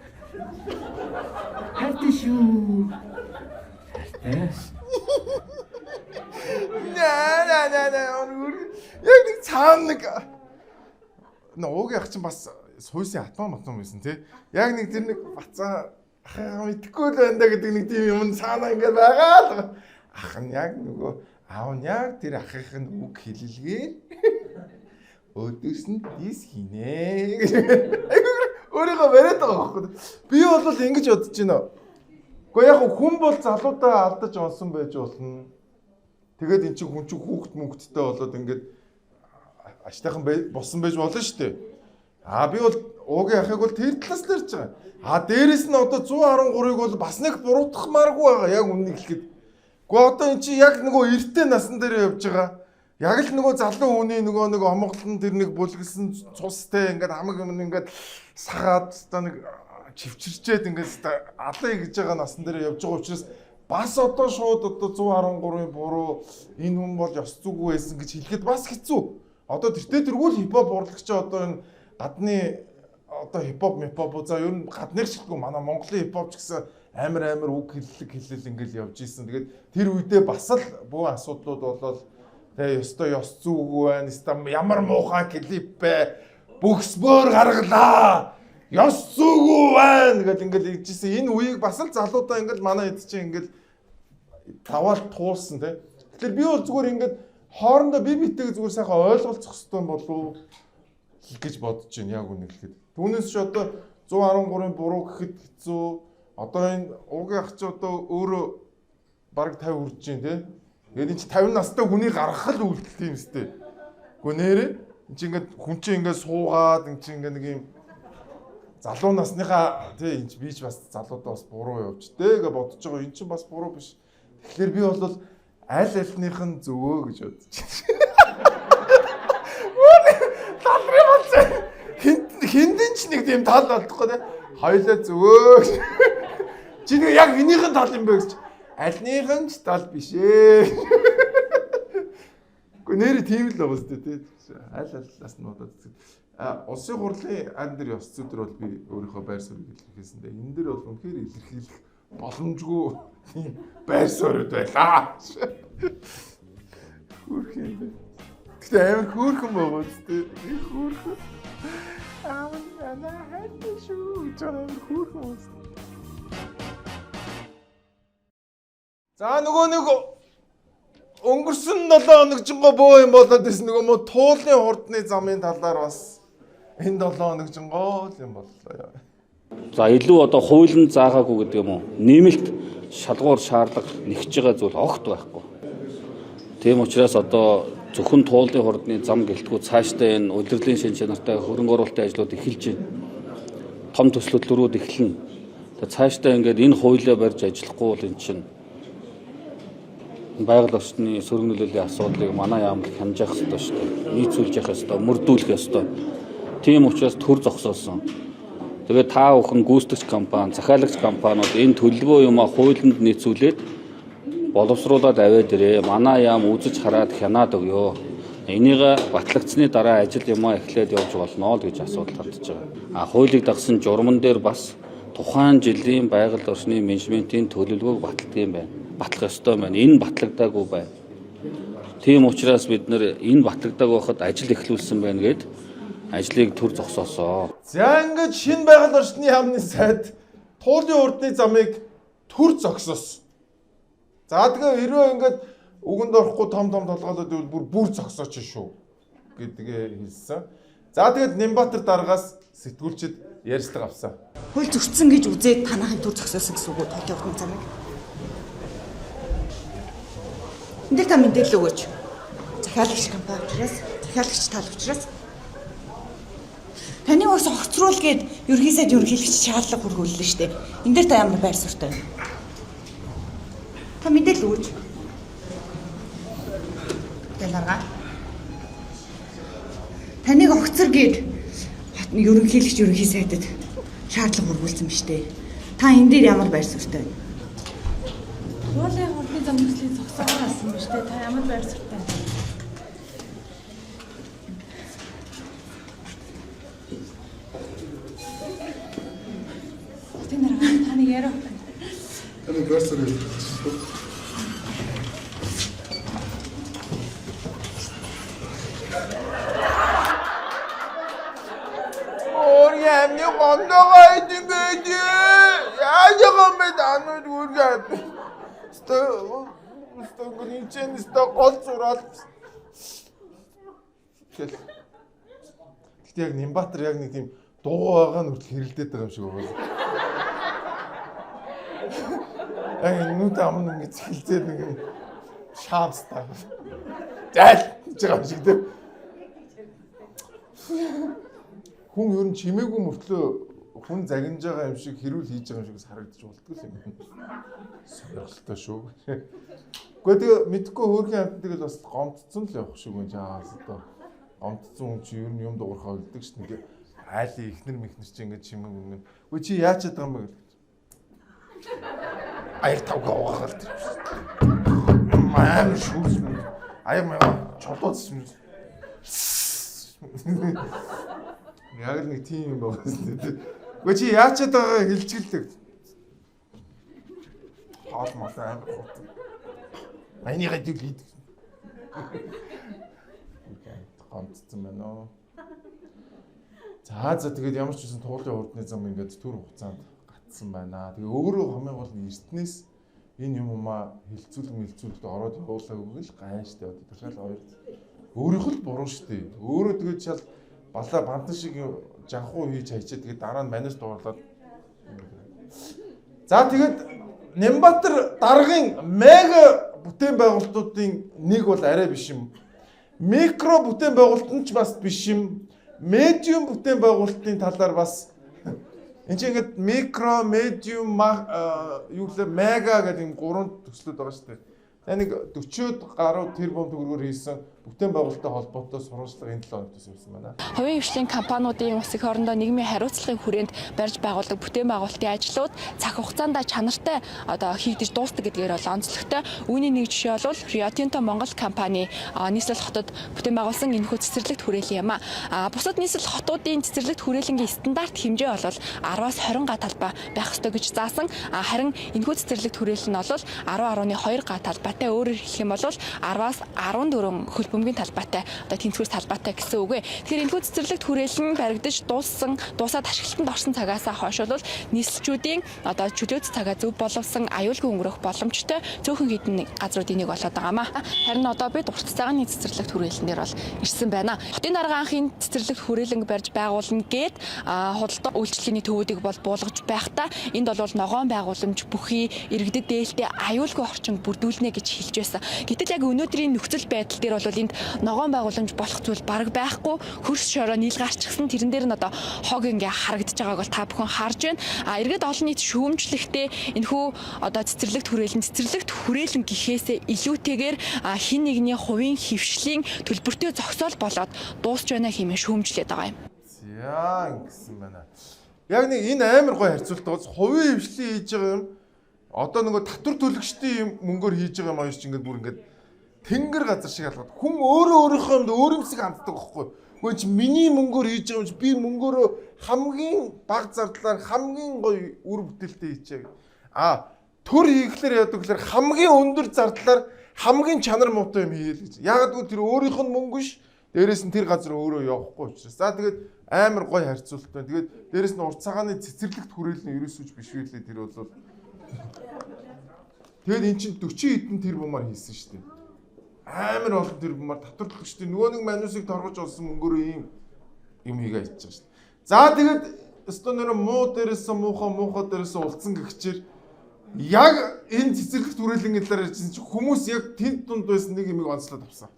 Хайртай шүү. Хайртай. Нэ нэ нэ нэ яг нэг цаана нэг уугийн ах чинь бас сууйсын атман матман байсан тий. Яг нэг тэр нэг бацаа ахыгаа мэдэхгүй л байна да гэдэг нэг тийм юм цаана ингээд байгаа л. Ах нь яг нөгөө аав нь яг тэр ахынх нь үг хэлэлгээр өдөөс нь дис хийнэ. Өөрийгөө бариад байгаа байхгүй. Би бол ингэж бодож байна. Гэхдээ яг хүн бол залуудаа алдаж онсон байж болно. Тэгээд эн чинь хүн чинь хүүхэд мөнгөдтэй болоод ингээд аштайхан болсон байж болно шүү дээ. А би бол уугийн ахыг бол тэр талаас л ярьж байгаа. А дээрэс нь одоо 113-ыг бол бас нэг буруутгахмааргүй байгаа яг үннийг хэлэхэд. Гэхдээ одоо эн чинь яг нөгөө эртээ насан дээр явж байгаа. Яг л нөгөө залуу хүний нөгөө нэг омголон тэр нэг бүлгэлсэн цустай ингээд хамаг юм ингээд сагаад одоо нэг чивчэрчээд ингээд алаа гэж байгаа насан дээр явж байгаа учраас бас одоо шууд одоо 113-ын буруу энэ хүн бол ёс зүйгүй байсан гэж хэлэхэд бас хэцүү. Одоо тэртээ тэргүй л хипхоп урлагч одоо энэ гадны одоо хипхоп мипхоп за ер нь гадных шилгүй манай Монголын хипхоп ч гэсэн амар үг хэллэг хэлэл ингээл явж исэн. Тэгээд тэр үедээ бас л бүх асуудлууд болоод тэгээ ёстой ёс зүйгүй байна. Ёстой ямар муухай клип бэ? Бөхсбөр гаргалаа. Ёс зүйгүй байна гэл ингээл хэлжсэн. Энэ үеийг бас л залуудаа ингээл манай хэд чинь ингээл таваал туулсан тий. Тэгэхээр би бол зүгээр ингээд хоорондоо бие биетэйг зүгээр сайхан ойлголцох хэрэгтэй болов уу гэж бодож байна яг үнэ хэлэхэд. Түүнээс ч одоо 113-ын буруу гэхэд хэцүү. Одоо энэ уугийн ах чи одоо өөрөө бараг 50 хүрж байна тий. Тэгээд энэ чи 50 настай хүний гаргах л үйлдэл юм сте. Гэхдээ нэрээ энэ чи ингээд хүн чи ингээд суугаад энэ чи ингээд нэг юм залуу насныхаа тий энэ чи би ч бас залуудаа бас буруу явж тэ гэж бодож байгаа. Энэ чи бас буруу биш. Тэгэхээр би бол аль альных нь зөвөө гэж бодож байна. Талрын болсон. Хиндэн ч нэг тийм тал болдохгүй те. Хоёлаа зөвөө. Чи нэг яг энийхэн тал юм бэ гэж. Альных нь ч тал биш ээ. Гэхдээ нэр тийм л байгаа сте те. Аль аллаас нь бодоод үздэг. А улсын хурлын ан дээр ёс зүй дээр бол би өөрийнхөө байр суурийг илэрхийлсэн дээ. Энэ дээр бол үнэхээр илэрхийлэх боломжгүй тийм байр суурьуд байлаа. Хөөрхөн юм бэ. Гэтэ амар хөөрхөн байгаа үстэй. Хөөрхөн. Аав нана хайртай шүү. Жоо амар хөөрхөн үст. За нөгөө нэг өнгөрсөн 7 хоног жинго бөө юм болоод байсан нөгөө мө туулын хурдны замын талаар бас энэ 7 хоног жинго л юм боллоо. За илүү одоо хуулинд заагаагүй гэдэг юм уу? Нэмэлт шалгуур шаардлага нэгж байгаа зүйл огт байхгүй. Тийм учраас одоо зөвхөн туулын хурдны зам гэлтгүү цаашдаа энэ улирлын шин чанартай хөрөнгө оруулалтын ажлууд эхэлж байна. Том төслөдлөрүүд эхэлнэ. Тэгээ цаашдаа ингээд энэ хуулиа барьж ажиллахгүй бол эн чинь байгаль орчны сөрөг нөлөөлийн асуудлыг манай яам л хянаж явах ёстой шүү дээ. Нийцүүлж явах ёстой, мөрдүүлэх ёстой. Тийм учраас төр зогсоосон. Тэгээд та бүхэн гүйцэтгэгч компани, захиалагч компаниуд энэ төлөвлөгөө юмаа хуулинд нийцүүлээд боловсруулад аваад ирээ. Манай яам үзэж хараад хянаад өгөө. Энийг батлагдсны дараа ажил юмаа эхлээд явж болно л гэж асуудал хандж байгаа. А хуулийг дагсан журман дээр бас тухайн жилийн байгаль орчны менежментийн төлөвлөгөөг баталдаг юм байна. Батлах ёстой байна. Энэ батлагдаагүй байна. Тийм учраас бид нэр энэ батлагдаагүй байхад ажил эхлүүлсэн байна гэд ажлыг төр зогсоосоо. За ингээд шинэ байгаль орчны яамны сайд туулын урдны замыг төр зогсоос. За тэгээ хэрвээ ингээд үгэнд орохгүй том том толгойлоод ивэл бүр бүр зогсооч шүү гэдгээ хэлсэн. За тэгээд Нямбатар даргаас Сэтгүүлчид ярилцлага авсан. Хууль зөрчсөн гэж үзээд танахыг төр зогсоосон гэсэн үг үү? Туйлын хурдны замыг. Энд дээр та мэдээлэл өгөөч. Захиалагч компани учраас, захиалагч тал учраас таны ус огцруул гээд ерөнхий сайд ерөнхийлөгч шаардлага хүргүүллээ шүү дээ. Энд дээр та ямар байр суурьтай вэ? Та мэдээлэл өгөөч. Дэлгарга. Таныг огцор гээд ерөнхийлөгч ерөнхий сайдад шаардлага хүргүүлсэн биз дээ. Та энэ дээр ямар байр суурьтай вэ? Хуулийн хурдны зам төслийг зогсоогоор алсан ба штэ. Та ямар байр суурьтай вэ? Хотын дарга та нэг яриа. Таны байр суурь хэлчихсэн. Өөрийн амны гомдоогоо идэм бэ? Яаж байгаа юм бэ? Данууд үргээ. Өстө гүнчэн өстө гол зураал. Тэгэл. Гэхдээ яг Нимбатар яг нэг тийм дуу байгаа нь хүртэл хэрэлдээд байгаа юм шиг байна. Яг нүд ам нь ингэ цэлзээд нэг юм шаамстай. Зайл гэж байгаа юм шиг тийм. Хүн ер нь чимээгүй мөртлөө хүн загинж байгаа юм шиг хэрүүл хийж байгаа юм шиг харагдаж болдгоо юм. Сонирхолтой шүү. Гэхдээ тэгээ мэдхгүй хөөрхөн амьтан тэгэл бас гомдсон л явах шиг байна чаас одоо. Гомдсон хүн чи ер нь юм дуурхаа үлдэг ш. Нэг айлын ихнэр мэхнэр чи ингэ чимээгүй ингэ. Үгүй чи яаж чаддаг юм бэ гэх. Аяг тавга угаахал тэр. Амар шүүс. Аяг маяг чулууцсан. Яг л нэг тийм юм байгаа юм дээ. Үгүй чи яаж чаддаг байгааг хэлчихэлдэг. Хоол мол амар хот. Манийга дэл хийдэг. Гомдсон байна уу? За тэгээд ямар ч үсэн туулын хурдны зам ингээд төр хугацаанд гатсан байна. Тэгээ өөрөө хамгийн гол нь эртнээс энэ юм умаа хилцүүлэг мэлцүүлэгт ороод явуулаагүй л гайн штэ. Одоо дахиад хоёр өөрийнх л буруу штэ. Өөрөө тэгээд шал балаа бантан шиг жанхуу хийж хайчаа тэгээд дараа нь манаас дуурлаад. За тэгээд Нямбатар даргын мега бүтээн байгуулалтуудын нэг бол арай биш юм. Микро бүтээн байгуулалт нь ч бас биш юм. Медиум бүтээн байгуулалтын талаар бас энэ чинь ингээд микро, медиум, юу гэлээ мега гэдэг юм гурван төслүүд байгаа шүү дээ. За нэг 40-од гаруй тэрбум төгрөгөөр хийсэн бүтээн байгуулалттай холбоотой сурвалжлага энэ 7 хоногт явсан байна. Хувийн хвшлийн компаниудын улс их орондоо нийгмийн хариуцлагын хүрээнд барьж байгуулдаг бүтээн байгуулалтын ажлууд цаг хугацаанд чанартай одоо хийгдэж дуустдаг гэдгээр бол онцлогтой. Үүний нэг жишээ бол Rio Tinto Монгол компани нийслэл хотод бүтээн байгуулсан энэхүү цэцэрлэгт хүрээлэн юм а. Бусад нийслэл хотуудын цэцэрлэгт хүрээлэнгийн стандарт хэмжээ бол 10-аас 20 га талбай байх ёстой гэж заасан. Харин энэхүү цэцэрлэгт хүрээлэн нь бол 10.2 га талбайтай, өөрөөр хэлэх юм бол 10-аас 14 хөл бөмбөгийн талбайтай одоо тэнцвэр талбайтай гэсэн үг ээ. Тэгэхээр энэхүү цэцэрлэгт хүрээлэн баригдаж дуусаад ашиглалтанд орсон цагаасаа хойш бол нийслэлчүүдийн одоо чөлөөт цагаа зөв боловсон аюулгүй өнгөрөх боломжтой цөөхөн хэдэн газруудын нэг болоод байгаа маа. Харин одоо бид урт цагааны цэцэрлэгт хүрээлэн дээр бол ирсэн байна. Хотын дарга анхын цэцэрлэгт хүрээлэн барьж байгуулна гээд худалдаа үйлчилгээний төвүүдийг бол буулгаж байхдаа энд бол ногоон байгууламж бүхий иргэдэд дээлтэй аюулгүй орчин бүрдүүлнэ гэж хэлж байсан. Гэтэл яг өнөөдрийн нөхцөл байдал дээр бол энд ногоон байгууламж болох зүйл бараг байхгүй, хөрс шороо нийл гарчихсан, тэрэн дээр нь одоо хог ингээ харагдаж байгааг бол та бүхэн харж байна. А иргэд олон нийт шүүмжлэхдээ энэхүү одоо цэцэрлэгт хүрээлэн гэхээсээ илүүтэйгээр хин нэгний хувийн хөвшлийн төлбөртэй зогсоол болоод дуусч байна хэмээн шүүмжлээд байгаа юм. За ингэсэн байна. Яг нэг энэ амар гой харьцуулт байгаа. Хувийн хөвшлийн хийж байгаа юм одоо нөгөө татвар төлөгчдийн юм мөнгөөр хийж байгаа юм ааш чинь ингээд бүр ингээд тэнгэр газар шиг алгад. Хүн өөрөө өөрийнхөө юмд өөрөмсөг ханддаг байхгүй. Үгүй чи миний мөнгөөр хийж байгаа юм чи би мөнгөөрөө хамгийн бага зардлаар хамгийн гоё үр бүтээлтэй хийчихэ. А төр хийхлээр яадаг гэхээр хамгийн өндөр зардлаар хамгийн чанар муутай юм хийе л гэж. Яг гэвэл тэр өөрийнх нь мөнгө биш. Дээрээс нь тэр газар өөрөө явахгүй учраас. За тэгээд амар гоё харьцуулт байна. Тэгээд дээрээс нь урт цагааны цэцэрлэгт хүрээлэн ерөөсөж биш байлээ тэр бол. Тэгээд эн чинь 40 хэдэн тэрбумаар хийсэн шүү дээ. Амар олон тэрбумаар татвар төлөгчдийн нөгөө нэг манусыг торгож олсон мөнгөөрөө ийм юм хийгээ хийж байгаа шүү дээ. За тэгээд өстө нэр муу дээрээс муухай, муухай дээрээс улцсан гэгчээр яг энэ цэцэрлэгт хүрээлэн талаар ярьсан чинь хүмүүс яг тэнд дунд байсан нэг юмыг онцлоод авсан.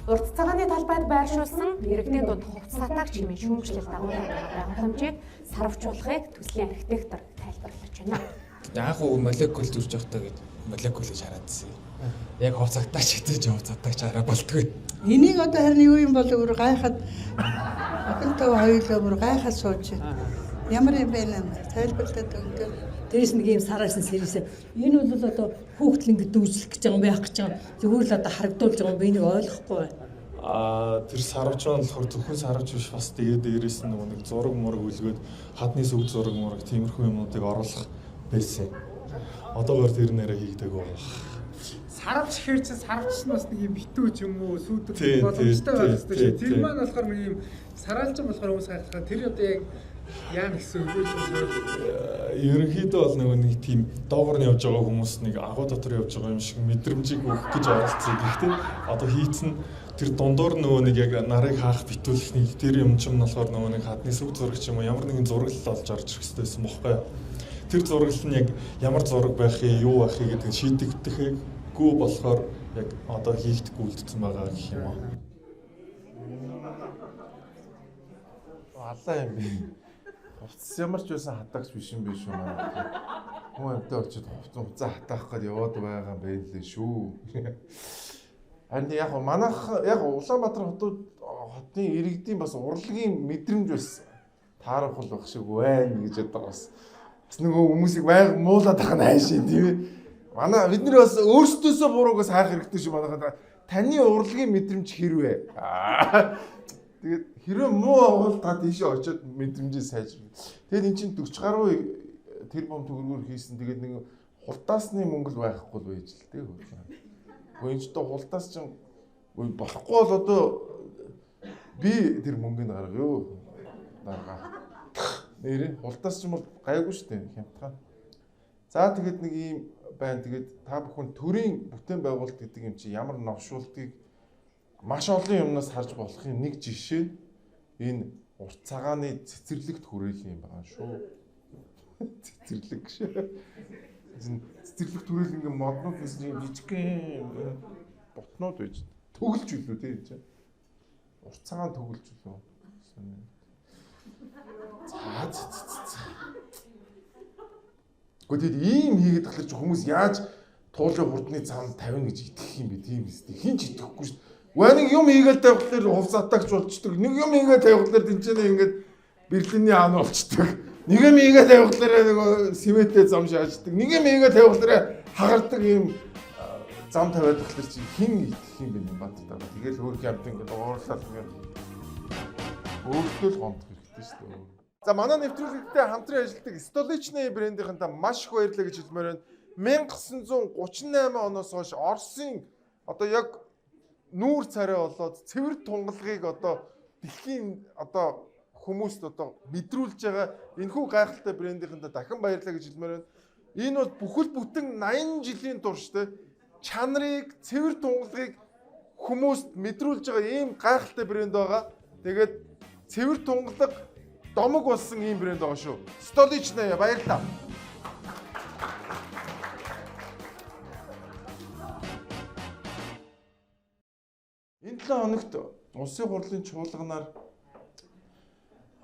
Урт цагааны талбайд байршуулсан иргэдийн дунд хувцас хатаагч хэмээн шүүмжлэл дагуулсан байгууламжийг сарвчуулахыг төслийн архитектор тайлбарлаж байна. Анх уу молекул зурж явахдаа гэж молекул гэж хараадсэн. Яг хувцас хатаагч гэдэг чинь хувцас хатаагч хараа болтгүй. Энийг одоо харин юу юм бол өөр гайхаад охинтойгоо хоёулаа бүр гайхаад сууж байна. Ямар юм бэ нэ тайлбарлаад өгдөө. Дээрээс нэг юм сараасан сэрээсээ. Энэ бол одоо хүүхдэл ингэ дүүжлэх гэж байгаа юм байх гэж байгаа. Зүгээр л одоо харагдуулж байгаа юм би энийг ойлгохгүй байна. Тэр сарвч маань болохоор зөвхөн сарвч биш, бас тэгээд дээрээс нь нөгөө нэг зураг мураг үлгээд хадны сүг зураг мураг тиймэрхүү юмнуудыг оруулах байсан. Одоогоор тэр нэрээ хийгдэг байгаа. Сарвч гэхэр чинь сарвч нь бас нэг юм битүү ч юм уу сүйдэх боломжтой байх хэрэгтэй шүү. Тэр маань болохоор нэг юм сараалжин болохоор хүмүүс хайхлаа. Тэр одоо яг яа гэсэн үг вэ? Ерөнхийдөө бол нөгөө нэг тийм доогоор нь явж байгаа хүмүүс нэг агуу дотор явж байгаа юм шиг мэдрэмжийг өгөх гэж оролцсон. Гэхдээ одоо хийцэн тэр дундуур нөгөө нэг яг нарыг хаах битүүлэх нэг тэр юм ч юм болохоор нөгөө нэг хадны сүг зураг ч юм уу ямар нэгэн зураглал олж орж ирэх хэрэгтэй байсан бохоггүй. Тэр зураглал нь яг ямар зураг байх юм, юу байх юм гэдэг нь шийдэгдэхээгүй болохоор яг одоо хийгдэхгүй үлдсэн байгаа гэх юм уу. Алаа юм бэ. Хувцас ямар ч байсан хатаагч биш юм биш үү манай. Хүн амтаа очиод хувцас хатаах гээд яваад байгаа юм байна лээ шүү. Харин яг манайх яг Улаанбаатар хотууд хотын иргэдийн бас урлагийн мэдрэмж бас таарах байх шиг байна гэж яддаг бас. Бас нөгөө хүмүүсийг байнга муулаад байгаа нь хайшин тийм ээ. Манай бид нар бас өөрсдөөсөө буруугаас хайх хэрэгтэй шүү манайхаа. Таны урлагийн мэдрэмж хэрвээ. Тэгээд хэрвээ муу авал та тийшээ очиод мэдрэмжээ сайжруулна. Тэгээд эн чинь 40 гаруй тэр бом төгрөгөөр хийсэн. Тэгээд нэг хулдаасны мөнгө л байхгүй л байж л дээ. Гэхдээ энэ ч одоо хулдаас чинь болохгүй бол одоо би тэр мөнгөний гарга юу? Дарга. Нэрээ хулдаас ч юм бол гайгүй шүү дээ хямдхан. За тэгээд нэг ийм байна. Тэгээд та бүхэн төрийн бүтээн байгуулалт гэдэг юм чи ямар новшуултыг маш олон юмнаас харж болохын нэг жишээ энэ урт цагааны цэцэрлэгт хүрээлэн юм байгаа шүү. Цэцэрлэг гэж. Цэцэрлэгт хүрээлэн ингээ моднууд гэсэн юм жижигхэн ботнууд байж төгөлж үлээ тийм чинь. Урт цагаан төгөлж үлээ. За за за. Гэхдээ тэгэд ийм хийгээд тахлаар чи хүмүүс яаж туулын хурдны зам 50 гэж итгэх юм бэ тийм үстэй. Хин ч итгэхгүй шүү дээ. Үгүй нэг юм хийгээл тавихлаар хувцас атагч болчдөг. Нэг юм хийгээл тавихлаар тэнцэнэ ингээд Берлиний хаан болчдөг. Нэг юм хийгээл тавихлаар нөгөө светэ зам шааждаг. Нэг юм хийгээл тавихлаар хагардаг юм зам тавиад тахлаар чи хин итгэх юм бэ Баатар дараа. Тэгэл хөөх юмт ингээд уурлаад ингээд өөртөө л гомдох хэрэгтэй шүү дээ. За манай нэвтрүүлэгтээ хамтран ажилладаг Столичны брендийнхэнтэй маш их баярлалаа гэж хэлмээр байна. 1938 оноос хойш Оросын одоо яг нүүр царай болоод цэвэр тунгалгийг одоо дэлхийн одоо хүмүүст одоо мэдрүүлж байгаа энэхүү гайхалтай брендийнхэнтэй дахин баярлалаа гэж хэлмээр байна. Энэ бол бүхэл бүтэн 80 жилийн турш те чанарыг, цэвэр тунгалгийг хүмүүст мэдрүүлж байгаа ийм гайхалтай брэнд байгаа. Тэгээд цэвэр тунгалаг домог болсон ийм брэнд байгаа шүү. Столичная баярлалаа. Энэ 7 хоногт улсын хурлын чуулганаар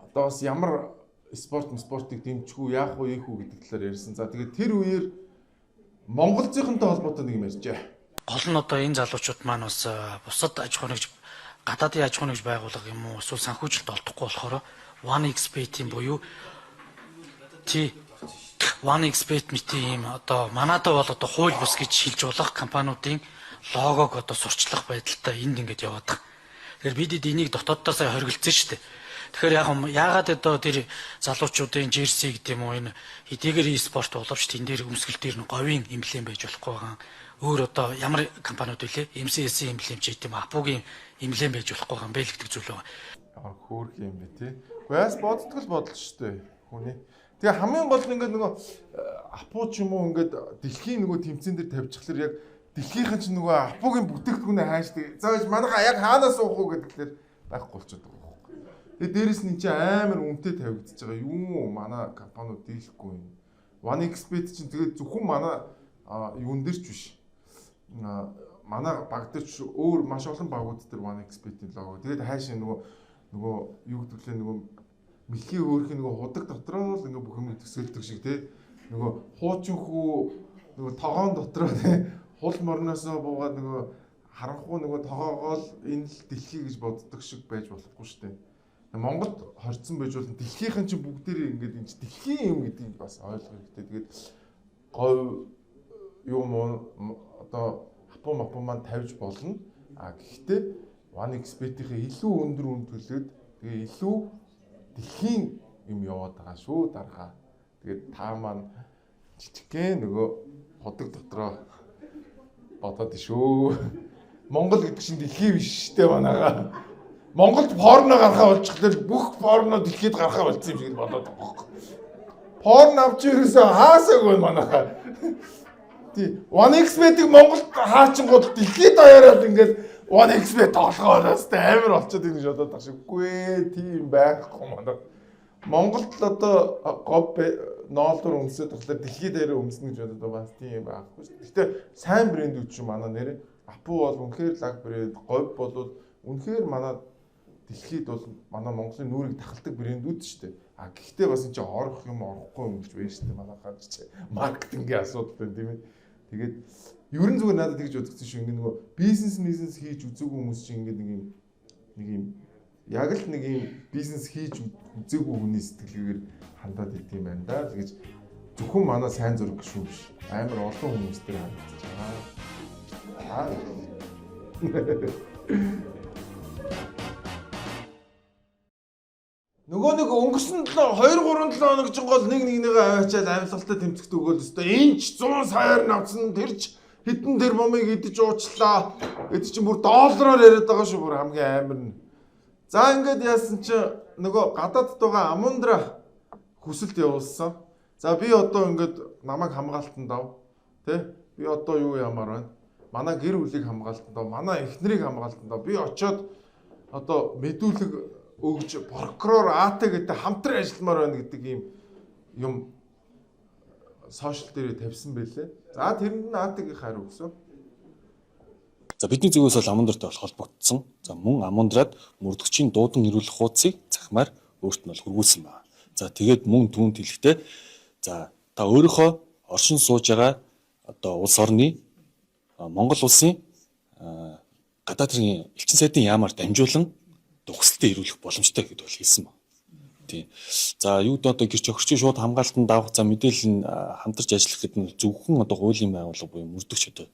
одоо бас ямар спортыг дэмжих үү, яах вэ, ийх үү гэдэг талаар ярьсан. За тэгээд тэр үеэр Монголзынхантай холбоотой нэг юм ярьжээ. Гол нь одоо энэ залуучууд маань бас бусад аж ахуйн нэгж гадаадын аж ахуйн нэгж байгууллага юм уу эсвэл санхүүжилт олдохгүй болохоор 1xBet-ийн буюу тий 1xBet мэтийн ийм одоо манадаа бол одоо хууль бус гэж хэлж болох компаниудын логог одоо сурчлах байдалтай энд ингэж яваад байгаа. Тэгэхээр бид энийг дотооддоо сая хоригдсон шүү дээ. Тэгэхээр яг яагаад одоо тэр залуучуудын жерси гэдэг юм уу энэ хэдийгээр e-спорт боловч тэн дээр өмсгөл дээр нь говийн эмблем байж болохгүй байгаа. Өөр одоо ямар компаниуд вүлээ? MCS-ийн эмблем ч гэдэм Апугийн эмблем байж болохгүй байгаа юм бэ л гэдэг зүйл байгаа. Аа хөөх юм бэ тий. Гэхдээ яас боддгол бодол шүү дээ хүний. Тэгээ хамгийн гол нь ингээд нөгөө Апу ч юм уу ингээд дэлхийн нөгөө тэмцээн дээр тавьчихлаар яг дэлхийнхэн ч нөгөө Апугийн бүтээгдэхүүнээ хайждаг. За манайха яг хаанаас уух уу гэдгээр байхгүй болчиход байгаа. Тэгээ дээрэс нь чинь амар үнэтэй тавигдчихж байгаа. Юу манай компаниуд дийлэхгүй юм. 1xBet чинь тэгээд зөвхөн манай юун дээр ч биш. Манай баг дээр ч өөр маш олон багууд дээр 1xBet-ийн лого. Тэгээд хайшаа нөгөө юу гэдэг лээ нөгөө мэлхий хөөрхийн нөгөө худаг дотроо л ингээ бүх юм төсөөлдөг шиг тий. Нөгөө хуучин хүү нөгөө тогоон дотроо тий хул морноосоо буугаад нөгөө харанхуу нөгөө тогоогоо л энэ л дэлхий гэж боддог шиг байж болохгүй шүү дээ. Монголд хорцсон байж бол дэлхийнхэн чинь бүгдээрээ ингээд энэ чинь дэлхийн юм гэдгийг бас ойлгох хэрэгтэй. Тэгээд говь юм одоо хапу мапу маань тавьж болно. А гэхдээ 1xBet-ийнхээ илүү өндөр үн төлөөд тэгээ илүү дэлхийн юм яваад байгаа шүү дарга. Тэгээд та маань жижигхэн нөгөө ходог дотроо бодоод шүү. Монгол гэдэг чинь дэлхий биш штэ манайгаа. Монголд порно гарахаа болчихлоо бүх порно дэлхийд гарахаа болсон юм шиг бодоод байгаа байхгүй. Порно авч ирсэн хаасаагүй манайхаа. Тий 1xBet-ийг Монголд хаачингууд дэлхийд даяараа ингээд 1xBet тоглохоос амар болчиход байна гэж бодоод байгаа шиггүй ээ тийм байхгүй манай. Монголд л одоо гов ноолдор өмсөд болохоор дэлхийд даяараа өмснө гэж бодоод бас тийм байхгүй шүү. Гэхдээ сайн брэндүүд чинь манай нэрээ Апу бол үнэхээр лаг брэнд, говь бол үнэхээр манай дэлхийд бол манай Монголын нүрийг тахалдаг брэндүүд шүү дээ. А гэхдээ бас энэ чинь орох юм орохгүй юм гэж байна шүү дээ. Манай ганц чи маркетингийн асуудал байна тийм ээ. Тэгээд ер нь зүгээр надад тэгж бодогдсон шүү. Ингээ нөгөө бизнес хийж үзээгүй хүмүүс чинь ингээ нэг юм яг л нэг юм бизнес хийж үзээгүй хүний сэтгэлгээгээр хандаад идэв юм байна да л гэж зөвхөн манай сайн зураг гişүү биш. Амар олон хүмүүс дээр хандаж байгаа. Нөгөө нэг өнгөрсөн 7 2 3 7 хоног чинь гол нэг нэгнийгээ аваачаал авилгалтай тэмцэгт өгөөл өстой. Энэ ч 100 саяар навцсан тэр ч хэдэн тэр бомыг идэж уучлаа. Эд чинь бүр доллараар яриад байгаа шүү бүр хамгийн амар нь. За ингээд яасан чи нөгөө гадаадд байгаа Амундра хүсэлт явуулсан. За би одоо ингээд намайг хамгаалтанд ав. Тэ? Би одоо юу ямаар байна? Манай гэр бүлийг хамгаалтанд ав. Манай эхнэрийг хамгаалтанд ав. Би очиод одоо мэдүүлэг өгж прокурор АТ гэдэг хамтран ажилламаар байна гэдэг ийм юм сошиал дээр тавьсан байлээ. За тэрэнд нь АТ-гийн хариу өгсөн. За бидний зүгээс бол Амундратай бол холбогдсон. За мөн Амундрад мөрдөгчийн дуудан ирүүлэх хуудсыг захимаар өөрт нь бол хөргүүлсэн байна. За тэгээд мөн түүнд хэлэхдээ за та өөрийнхөө оршин сууж байгаа одоо улс орны Монгол улсын гадаад хэргийн элчин сайдын яамаар дамжуулан хүсэлтэд ирүүлэх боломжтой гэдээ бол хэлсэн байна. Тийм. За юу гэдэг одоо гэрч охирчийн шууд хамгаалтанд авах за мэдээлэл нь хамтарч ажиллах гэдэг нь зөвхөн одоо хуулийн байгууллага буюу мөрдөгч одоо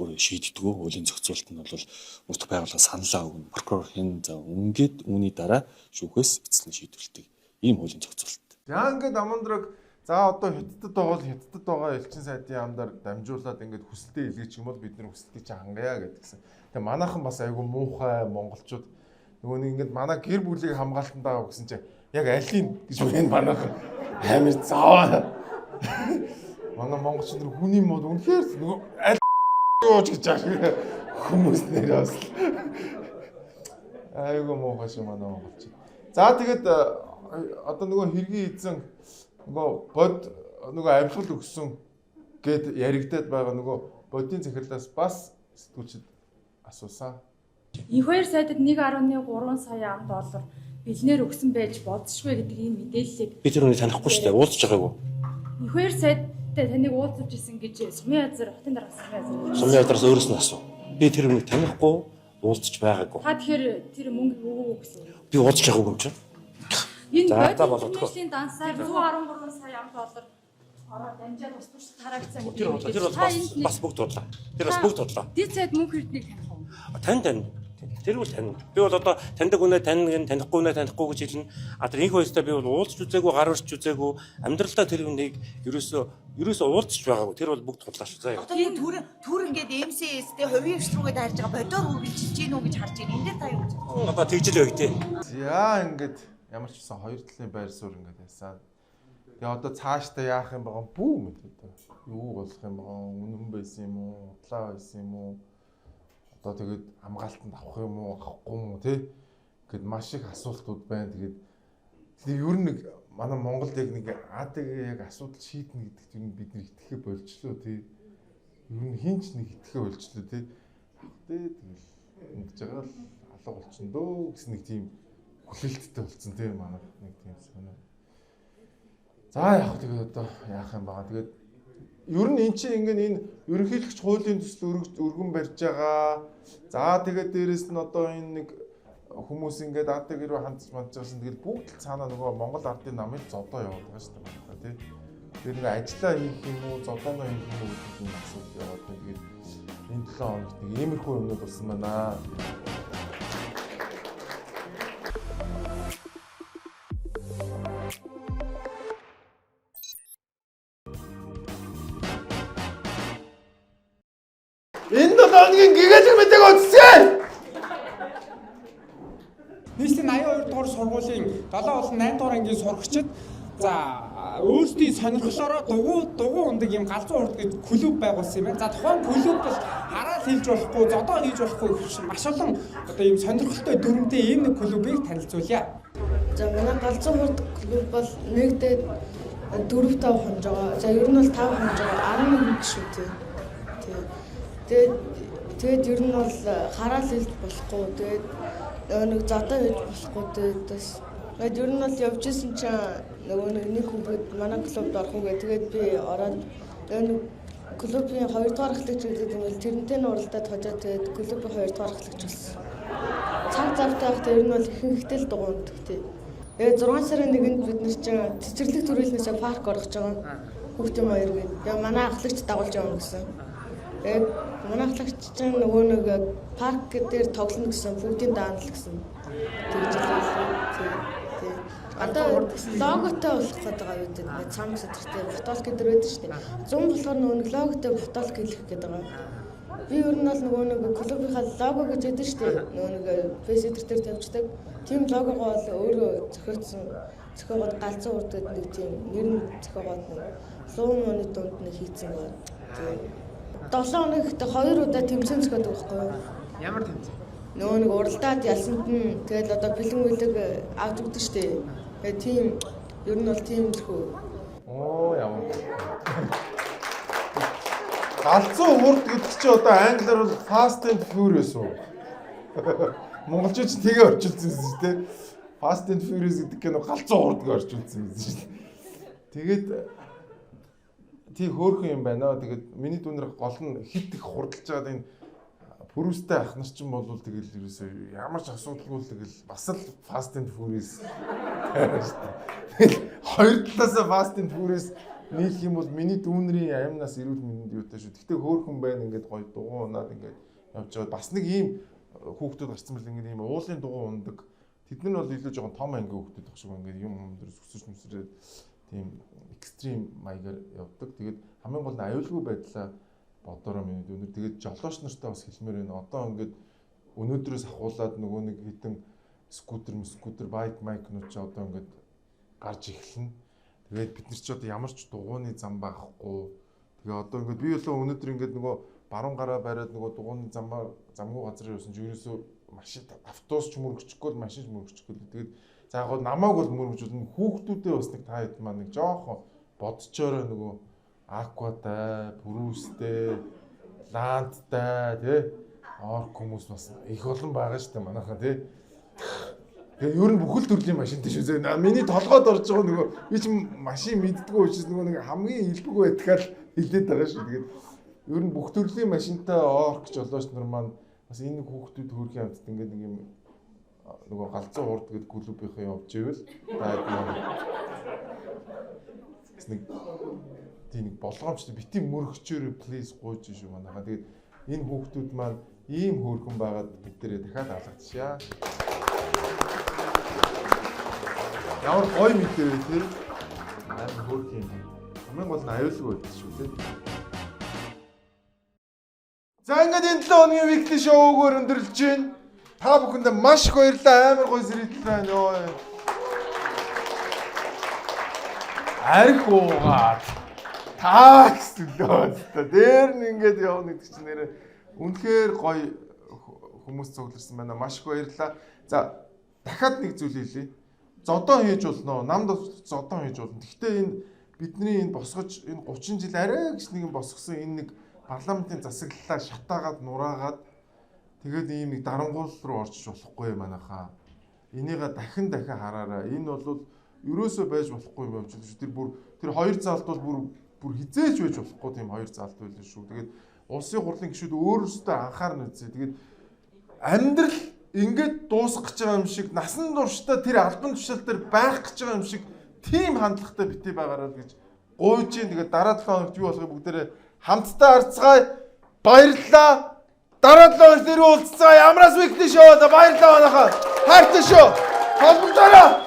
өөрөө шийддэг. Хуулийн зохицуулалт нь бол мөрдөх байгууллага саналаа өгнө. Прокурор хэн за үнгээд үүний дараа шүүхээс эцэслэн шийдвэрлэдэг. Ийм хуулийн зохицуулалт. За ингээд Амундраг за одоо хятадд байгаа бол хятадд байгаа элчин сайдын яамдаар дамжуулаад ингээд хүсэлтээ илгээчих юм бол бид нэр хүсэлтийг чи хангая гэдгсэн. Тэгээ манайхан бас айгүй муухай монголчууд нөгөө нэг ингээд манай гэр бүлийг хамгаалтанд авах гэсэн чинь яг алийг гэж байна манайхан амар заваа. Манай монголчууд нэр хүний мод үнэхээр нөгөө аль ууж гэж байгаа хүмүүс нэр бас айгүй муухай шүү манай монголчууд. За тэгээд одоо нөгөө хэргийн эзэн нөгөө бод нөгөө авилгал өгсөн гэд яригадад байгаа нөгөө бодийн захирлаас бас сэтгүүлчид асуусан. Инх хоёр сайдад 1.3 сая ам доллар бэлнээр өгсөн байж бодшгүй гэдэг ийм мэдээллийг би тэр хүнийг танихгүй шүү дээ. Уулзч байгаагүй. Инх хоёр сайдтай таныг уулзаж исэн гэж Сумын газар хотын дарга Сумын газар. Сумын газараас өөрөөс нь асуу. Би тэр хүнийг танихгүй, уулзч байгаагүй. Та тэгэхээр тэр мөнгөийг өгөөгүй гэсэн үг. Би уулзч байгаагүй юм чинь. Энэ За болгохгүй. бодийн дансаар 113 сая ам доллар ороод дамжаад ус туршид тараагдсан гэдэг. Тэр бол бас бүгд худлаа. Тэр бас бүгд худлаа. Дид сайд мөнх эрднийг таних уу? Тань. Тэр бол тань. Би бол одоо таньдаг үнэ таньна гэн танихгүй үнэ танихгүй гэж хэлнэ. А тэр инх хоёртой би бол уулзч үзээгүй, гар урьж үзээгүй. Амьдралдаа тэр хүнийг ерөөсөө уулзч байгаагүй. Тэр бол бүгд худлаа шүү. Заа. Одоо энэ түр ингээд MCS-тэй хувийн хвш рүүгээ дайрж байгаа бодоор үргэлжилж гин үү гэж харж байна. Энэ дээр та юу гэж бодож? Одоо тэгж л байг тий. За ингээд ямар ч гэсэн хоёр талын байр суурь ингээд яасан. Тэгээ одоо цаашдаа яах юм байгаа бүү мэд одоо. Юу болох юм байгаа үнэн байсан юм уу, худлаа байсан юм уу? Одоо тэгээд хамгаалтанд авах юм уу, авахгүй юм уу тий? Гэт маш их асуултууд байна. Тэгээд тэгээ ер нь нэг манай Монголд яг нэг АДГ яг асуудал шийднэ гэдэгт ер нь бид нар итгэхэ болчлоо тий. Ер нь хин ч нэг итгэхэ болчлоо тий. Тэ тэгэл ингэж байгаа л алга болчихно дөө гэсэн нэг тийм хүлээлттэй болсон тий манай нэг тийм сонио. За яг тэгээд одоо яах юм байгаа. Тэгээд ер нь эн чинь ингэн энэ ерөнхийлөгч хуулийн төсөл өргөн барьж байгаа. За тэгээд дээрэс нь одоо энэ нэг хүмүүс ингээд АДГ руу хандж мандж байсан. Тэгээд бүгд л цаанаа нөгөө Монгол ардын намыг зодоо яваад байгаа шүү дээ байна тий. Тэр нэг ажиллаа хийх юм уу, зодооноо хийх юм уу гэдэг юм асуудал яваад байна. Тэгээд энэ 7 хоногт нэг иймэрхүү юмнууд болсон байна. Энэ 7 хоногийн гэгээлэг мэдээг үзье. Нийслэлийн 82 дугаар сургуулийн 7 болон 8 дугаар ангийн сурагчид за өөрсдийн сонирхлоороо дугуй ундаг юм галзуу хурд гэж клуб байгуулсан юм байна. За тухайн клуб бол хараал хийж болохгүй, зодоо хийж болохгүй гэх маш олон одоо ийм сонирхолтой дүрмтэй ийм нэг клубыг танилцуулъя. За манай галзуу хурд клуб бол нэгдээ 4 5 хонж байгаа. За ер нь бол 5 хонж байгаа. 11 шүү дээ. Тий. Тэгээд ер нь бол хараал хийж болохгүй. Тэгээд нэг зодоо хийж болохгүй. Тэгээд бас тэгээд ер нь бол явж исэн чинь нөгөө нэг хүүхэд манай клубд орох уу гэх. Тэгээд би ороод нэг клубын 2 дугаар ахлагч гэдэг юм бол тэрнтэй нь уралдаад хожоод тэгээд клубын 2 дугаар ахлагч болсон. Цаг завтай байхдаа ер нь бол ихэнхдээ л дугуйндаг тий. Тэгээд 6 сарын 1-нд бид нар чинь цэцэрлэг төрөлнөөсөө парк орох гэж байгаа. Хүүхдийн маяр гээд. Тэгээд манай ахлагч дагуулж явна гэсэн. Тэгээд манай ахлагч чинь нөгөө нэг парк дээр тоглоно гэсэн, бүгдийн даана л гэсэн. Тэгж л тий. Тий. Одоо логотой болох гэдэг байгаа юу гэдэг. Цам сэдвэртэй футбол гэдэг байдаг шүү дээ. 100 болохоор нөгөө нэг логотой футбол хэлэх гэдэг байгаа. Би ер нь бол нөгөө нэг клубынхаа лого гэж байдаг шүү дээ. Нөгөө нэг фейс дээр тавьчихдаг. Тийм логогоо бол өөрөө зохиоцсон. Зохиогоод галзуу урд гэдэг нэг тийм нэр нь зохиогоод нэг луу мууны дунд нэг хийцэн байна. Тийм. 7 хоногт 2 удаа тэмцээн зохиодог байхгүй юу? Ямар тэмцээн? Нөгөө нэг уралдаад ялсанд нь тэгэл одоо бэлэн мэлэг авч өгдөг шүү дээ. Тэгээ тийм ер нь бол тийм л хөө. Оо ямар. Галзуу хурд гэдэг чинь одоо англиар бол Fast and Furious уу? Монголчууд ч тэгээ орчуулсан юм шүү дээ. Fast and Furious гэдэг кино галзуу хурд гэж орчуулсан юм шүү дээ. Тэгээд тий хөөрхөн юм байна. Тэгээд миний дүүнер гол нь хит их хурдалж байгаа энэ пүрүстэй ах нар чинь бол тэгэл ерөөсөө ямар ч асуудалгүй л тэгэл бас л Fast and Furious тэгэл хоёр талаасаа Fast and Furious нийлэх юм бол миний дүүнрийн амнаас эрүүл мэнд юутай шүү. Гэхдээ хөөрхөн байна ингээд гоё дугуй унаад ингээд явж байгаа. Бас нэг ийм хүүхдүүд гарсан мэл ингээд ийм уулын дугуй ундаг. Тэд нар бол илүү жоохон том ангийн хүүхдүүд ах шиг ингээд юм юм дээр өсөж нүсрээд тийм экстрим маягаар явдаг. Тэгээд хамгийн гол нь аюулгүй байдлаа бодороо миний дүүнер. Тэгээд жолооч нартай бас хэлмээр байна. Одоо ингээд өнөөдрөөс ахуулаад нөгөө нэг хитэн скутер, байк, майкнууд ч одоо ингээд гарч эхэлнэ. Тэгээд бид нар ч одоо ямар ч дугууны зам байхгүй. Тэгээ одоо ингээд би болоо өнөөдөр ингээд нөгөө баруун гараа бариад нөгөө дугууны замаар замгүй газар явсан чи ерөөсөө машин автобус ч мөргөчихгүй машин ч мөргөчихгүй. Тэгээд за яг намайг бол мөргөж болно. Хүүхдүүдээ бас нэг та хэд маань нэг жоохон бодчоорой нөгөө акватай, пүрүстэй, ландтай тий орк хүмүүс бас их олон байгаа шүү дээ манайхаа тий. Тэгээ ер нь бүхэл төрлийн машинтай шүү дээ. Миний толгойд орж байгаа нөгөө би ч машин мэддэггүй учраас нөгөө нэг хамгийн илбэг байдгаар хилээд байгаа шүү. Тэгээд ер нь бүх төрлийн машинтай орк жолооч нар маань бас энэ хүүхдүүд хөөрхийн амтд ингээд нэг юм нөгөө галзуу хурд гэдэг клубийнхаа явж ивэл бас нэг тийм нэг болгоомжтой бити мөрөгчөөрөө please гуйж шүү манайхаа. Тэгээд энэ хүүхдүүд маань ийм хөөрхөн байгаад бид нэрээ дахиад алгадчихъя. Ямар гоё мэдээ вэ тэр? Амар хөөрхөн юм. Хамгийн гол нь аюулгүй байдаг шүү тий. За ингээд энэ 7 хоногийн weekly show-г өндөрлөж байна. Та бүхэндээ маш их баярлалаа. Амар гоё сэрэлтэл байна ёо. Арх уугаад такс төлөөд та дээр нь ингээд явна гэдэг чинь нэрээ үнэхээр гоё хүмүүс цугларсан байна. Маш их баярлалаа. За Дахиад нэг зүйл хэлье. Зодон хийж болно. Намд зодон хийж болно. Гэхдээ энэ бидний энэ босгож энэ 30 жил арай гэж нэгэн босгосон энэ нэг парламентын засаглалаа шатаагаад нураагаад тэгээд ийм нэг дарангуул руу орчиж болохгүй манайхаа. Энийгээ дахин дахин хараарай. Энэ бол ерөөсөө байж болохгүй юм байна шүү. Тэр бүр тэр хоёр заалт бол бүр бүр хизээч байж болохгүй тийм хоёр заалт байлаа шүү. Тэгээд улсын хурлын гишүүд өөрөөсөө анхаарна үзье. Тэгээд амьдрал ингээд дуусах гэж байгаа юм шиг насан туршдаа тэр албан тушаал дээр байх гэж байгаа юм шиг тийм хандлагатай бити байгаарай л гэж гуйж чинь. Тэгээд дараа 7 хоногт юу болохыг бүгдээрээ хамтдаа харцгаая. Баярлалаа. Дараа 7 хоногт ирүү уулзцаая. Амраас weekly show. Баярлалаа манайхаа. Хайртай шүү. Холбогдоорой.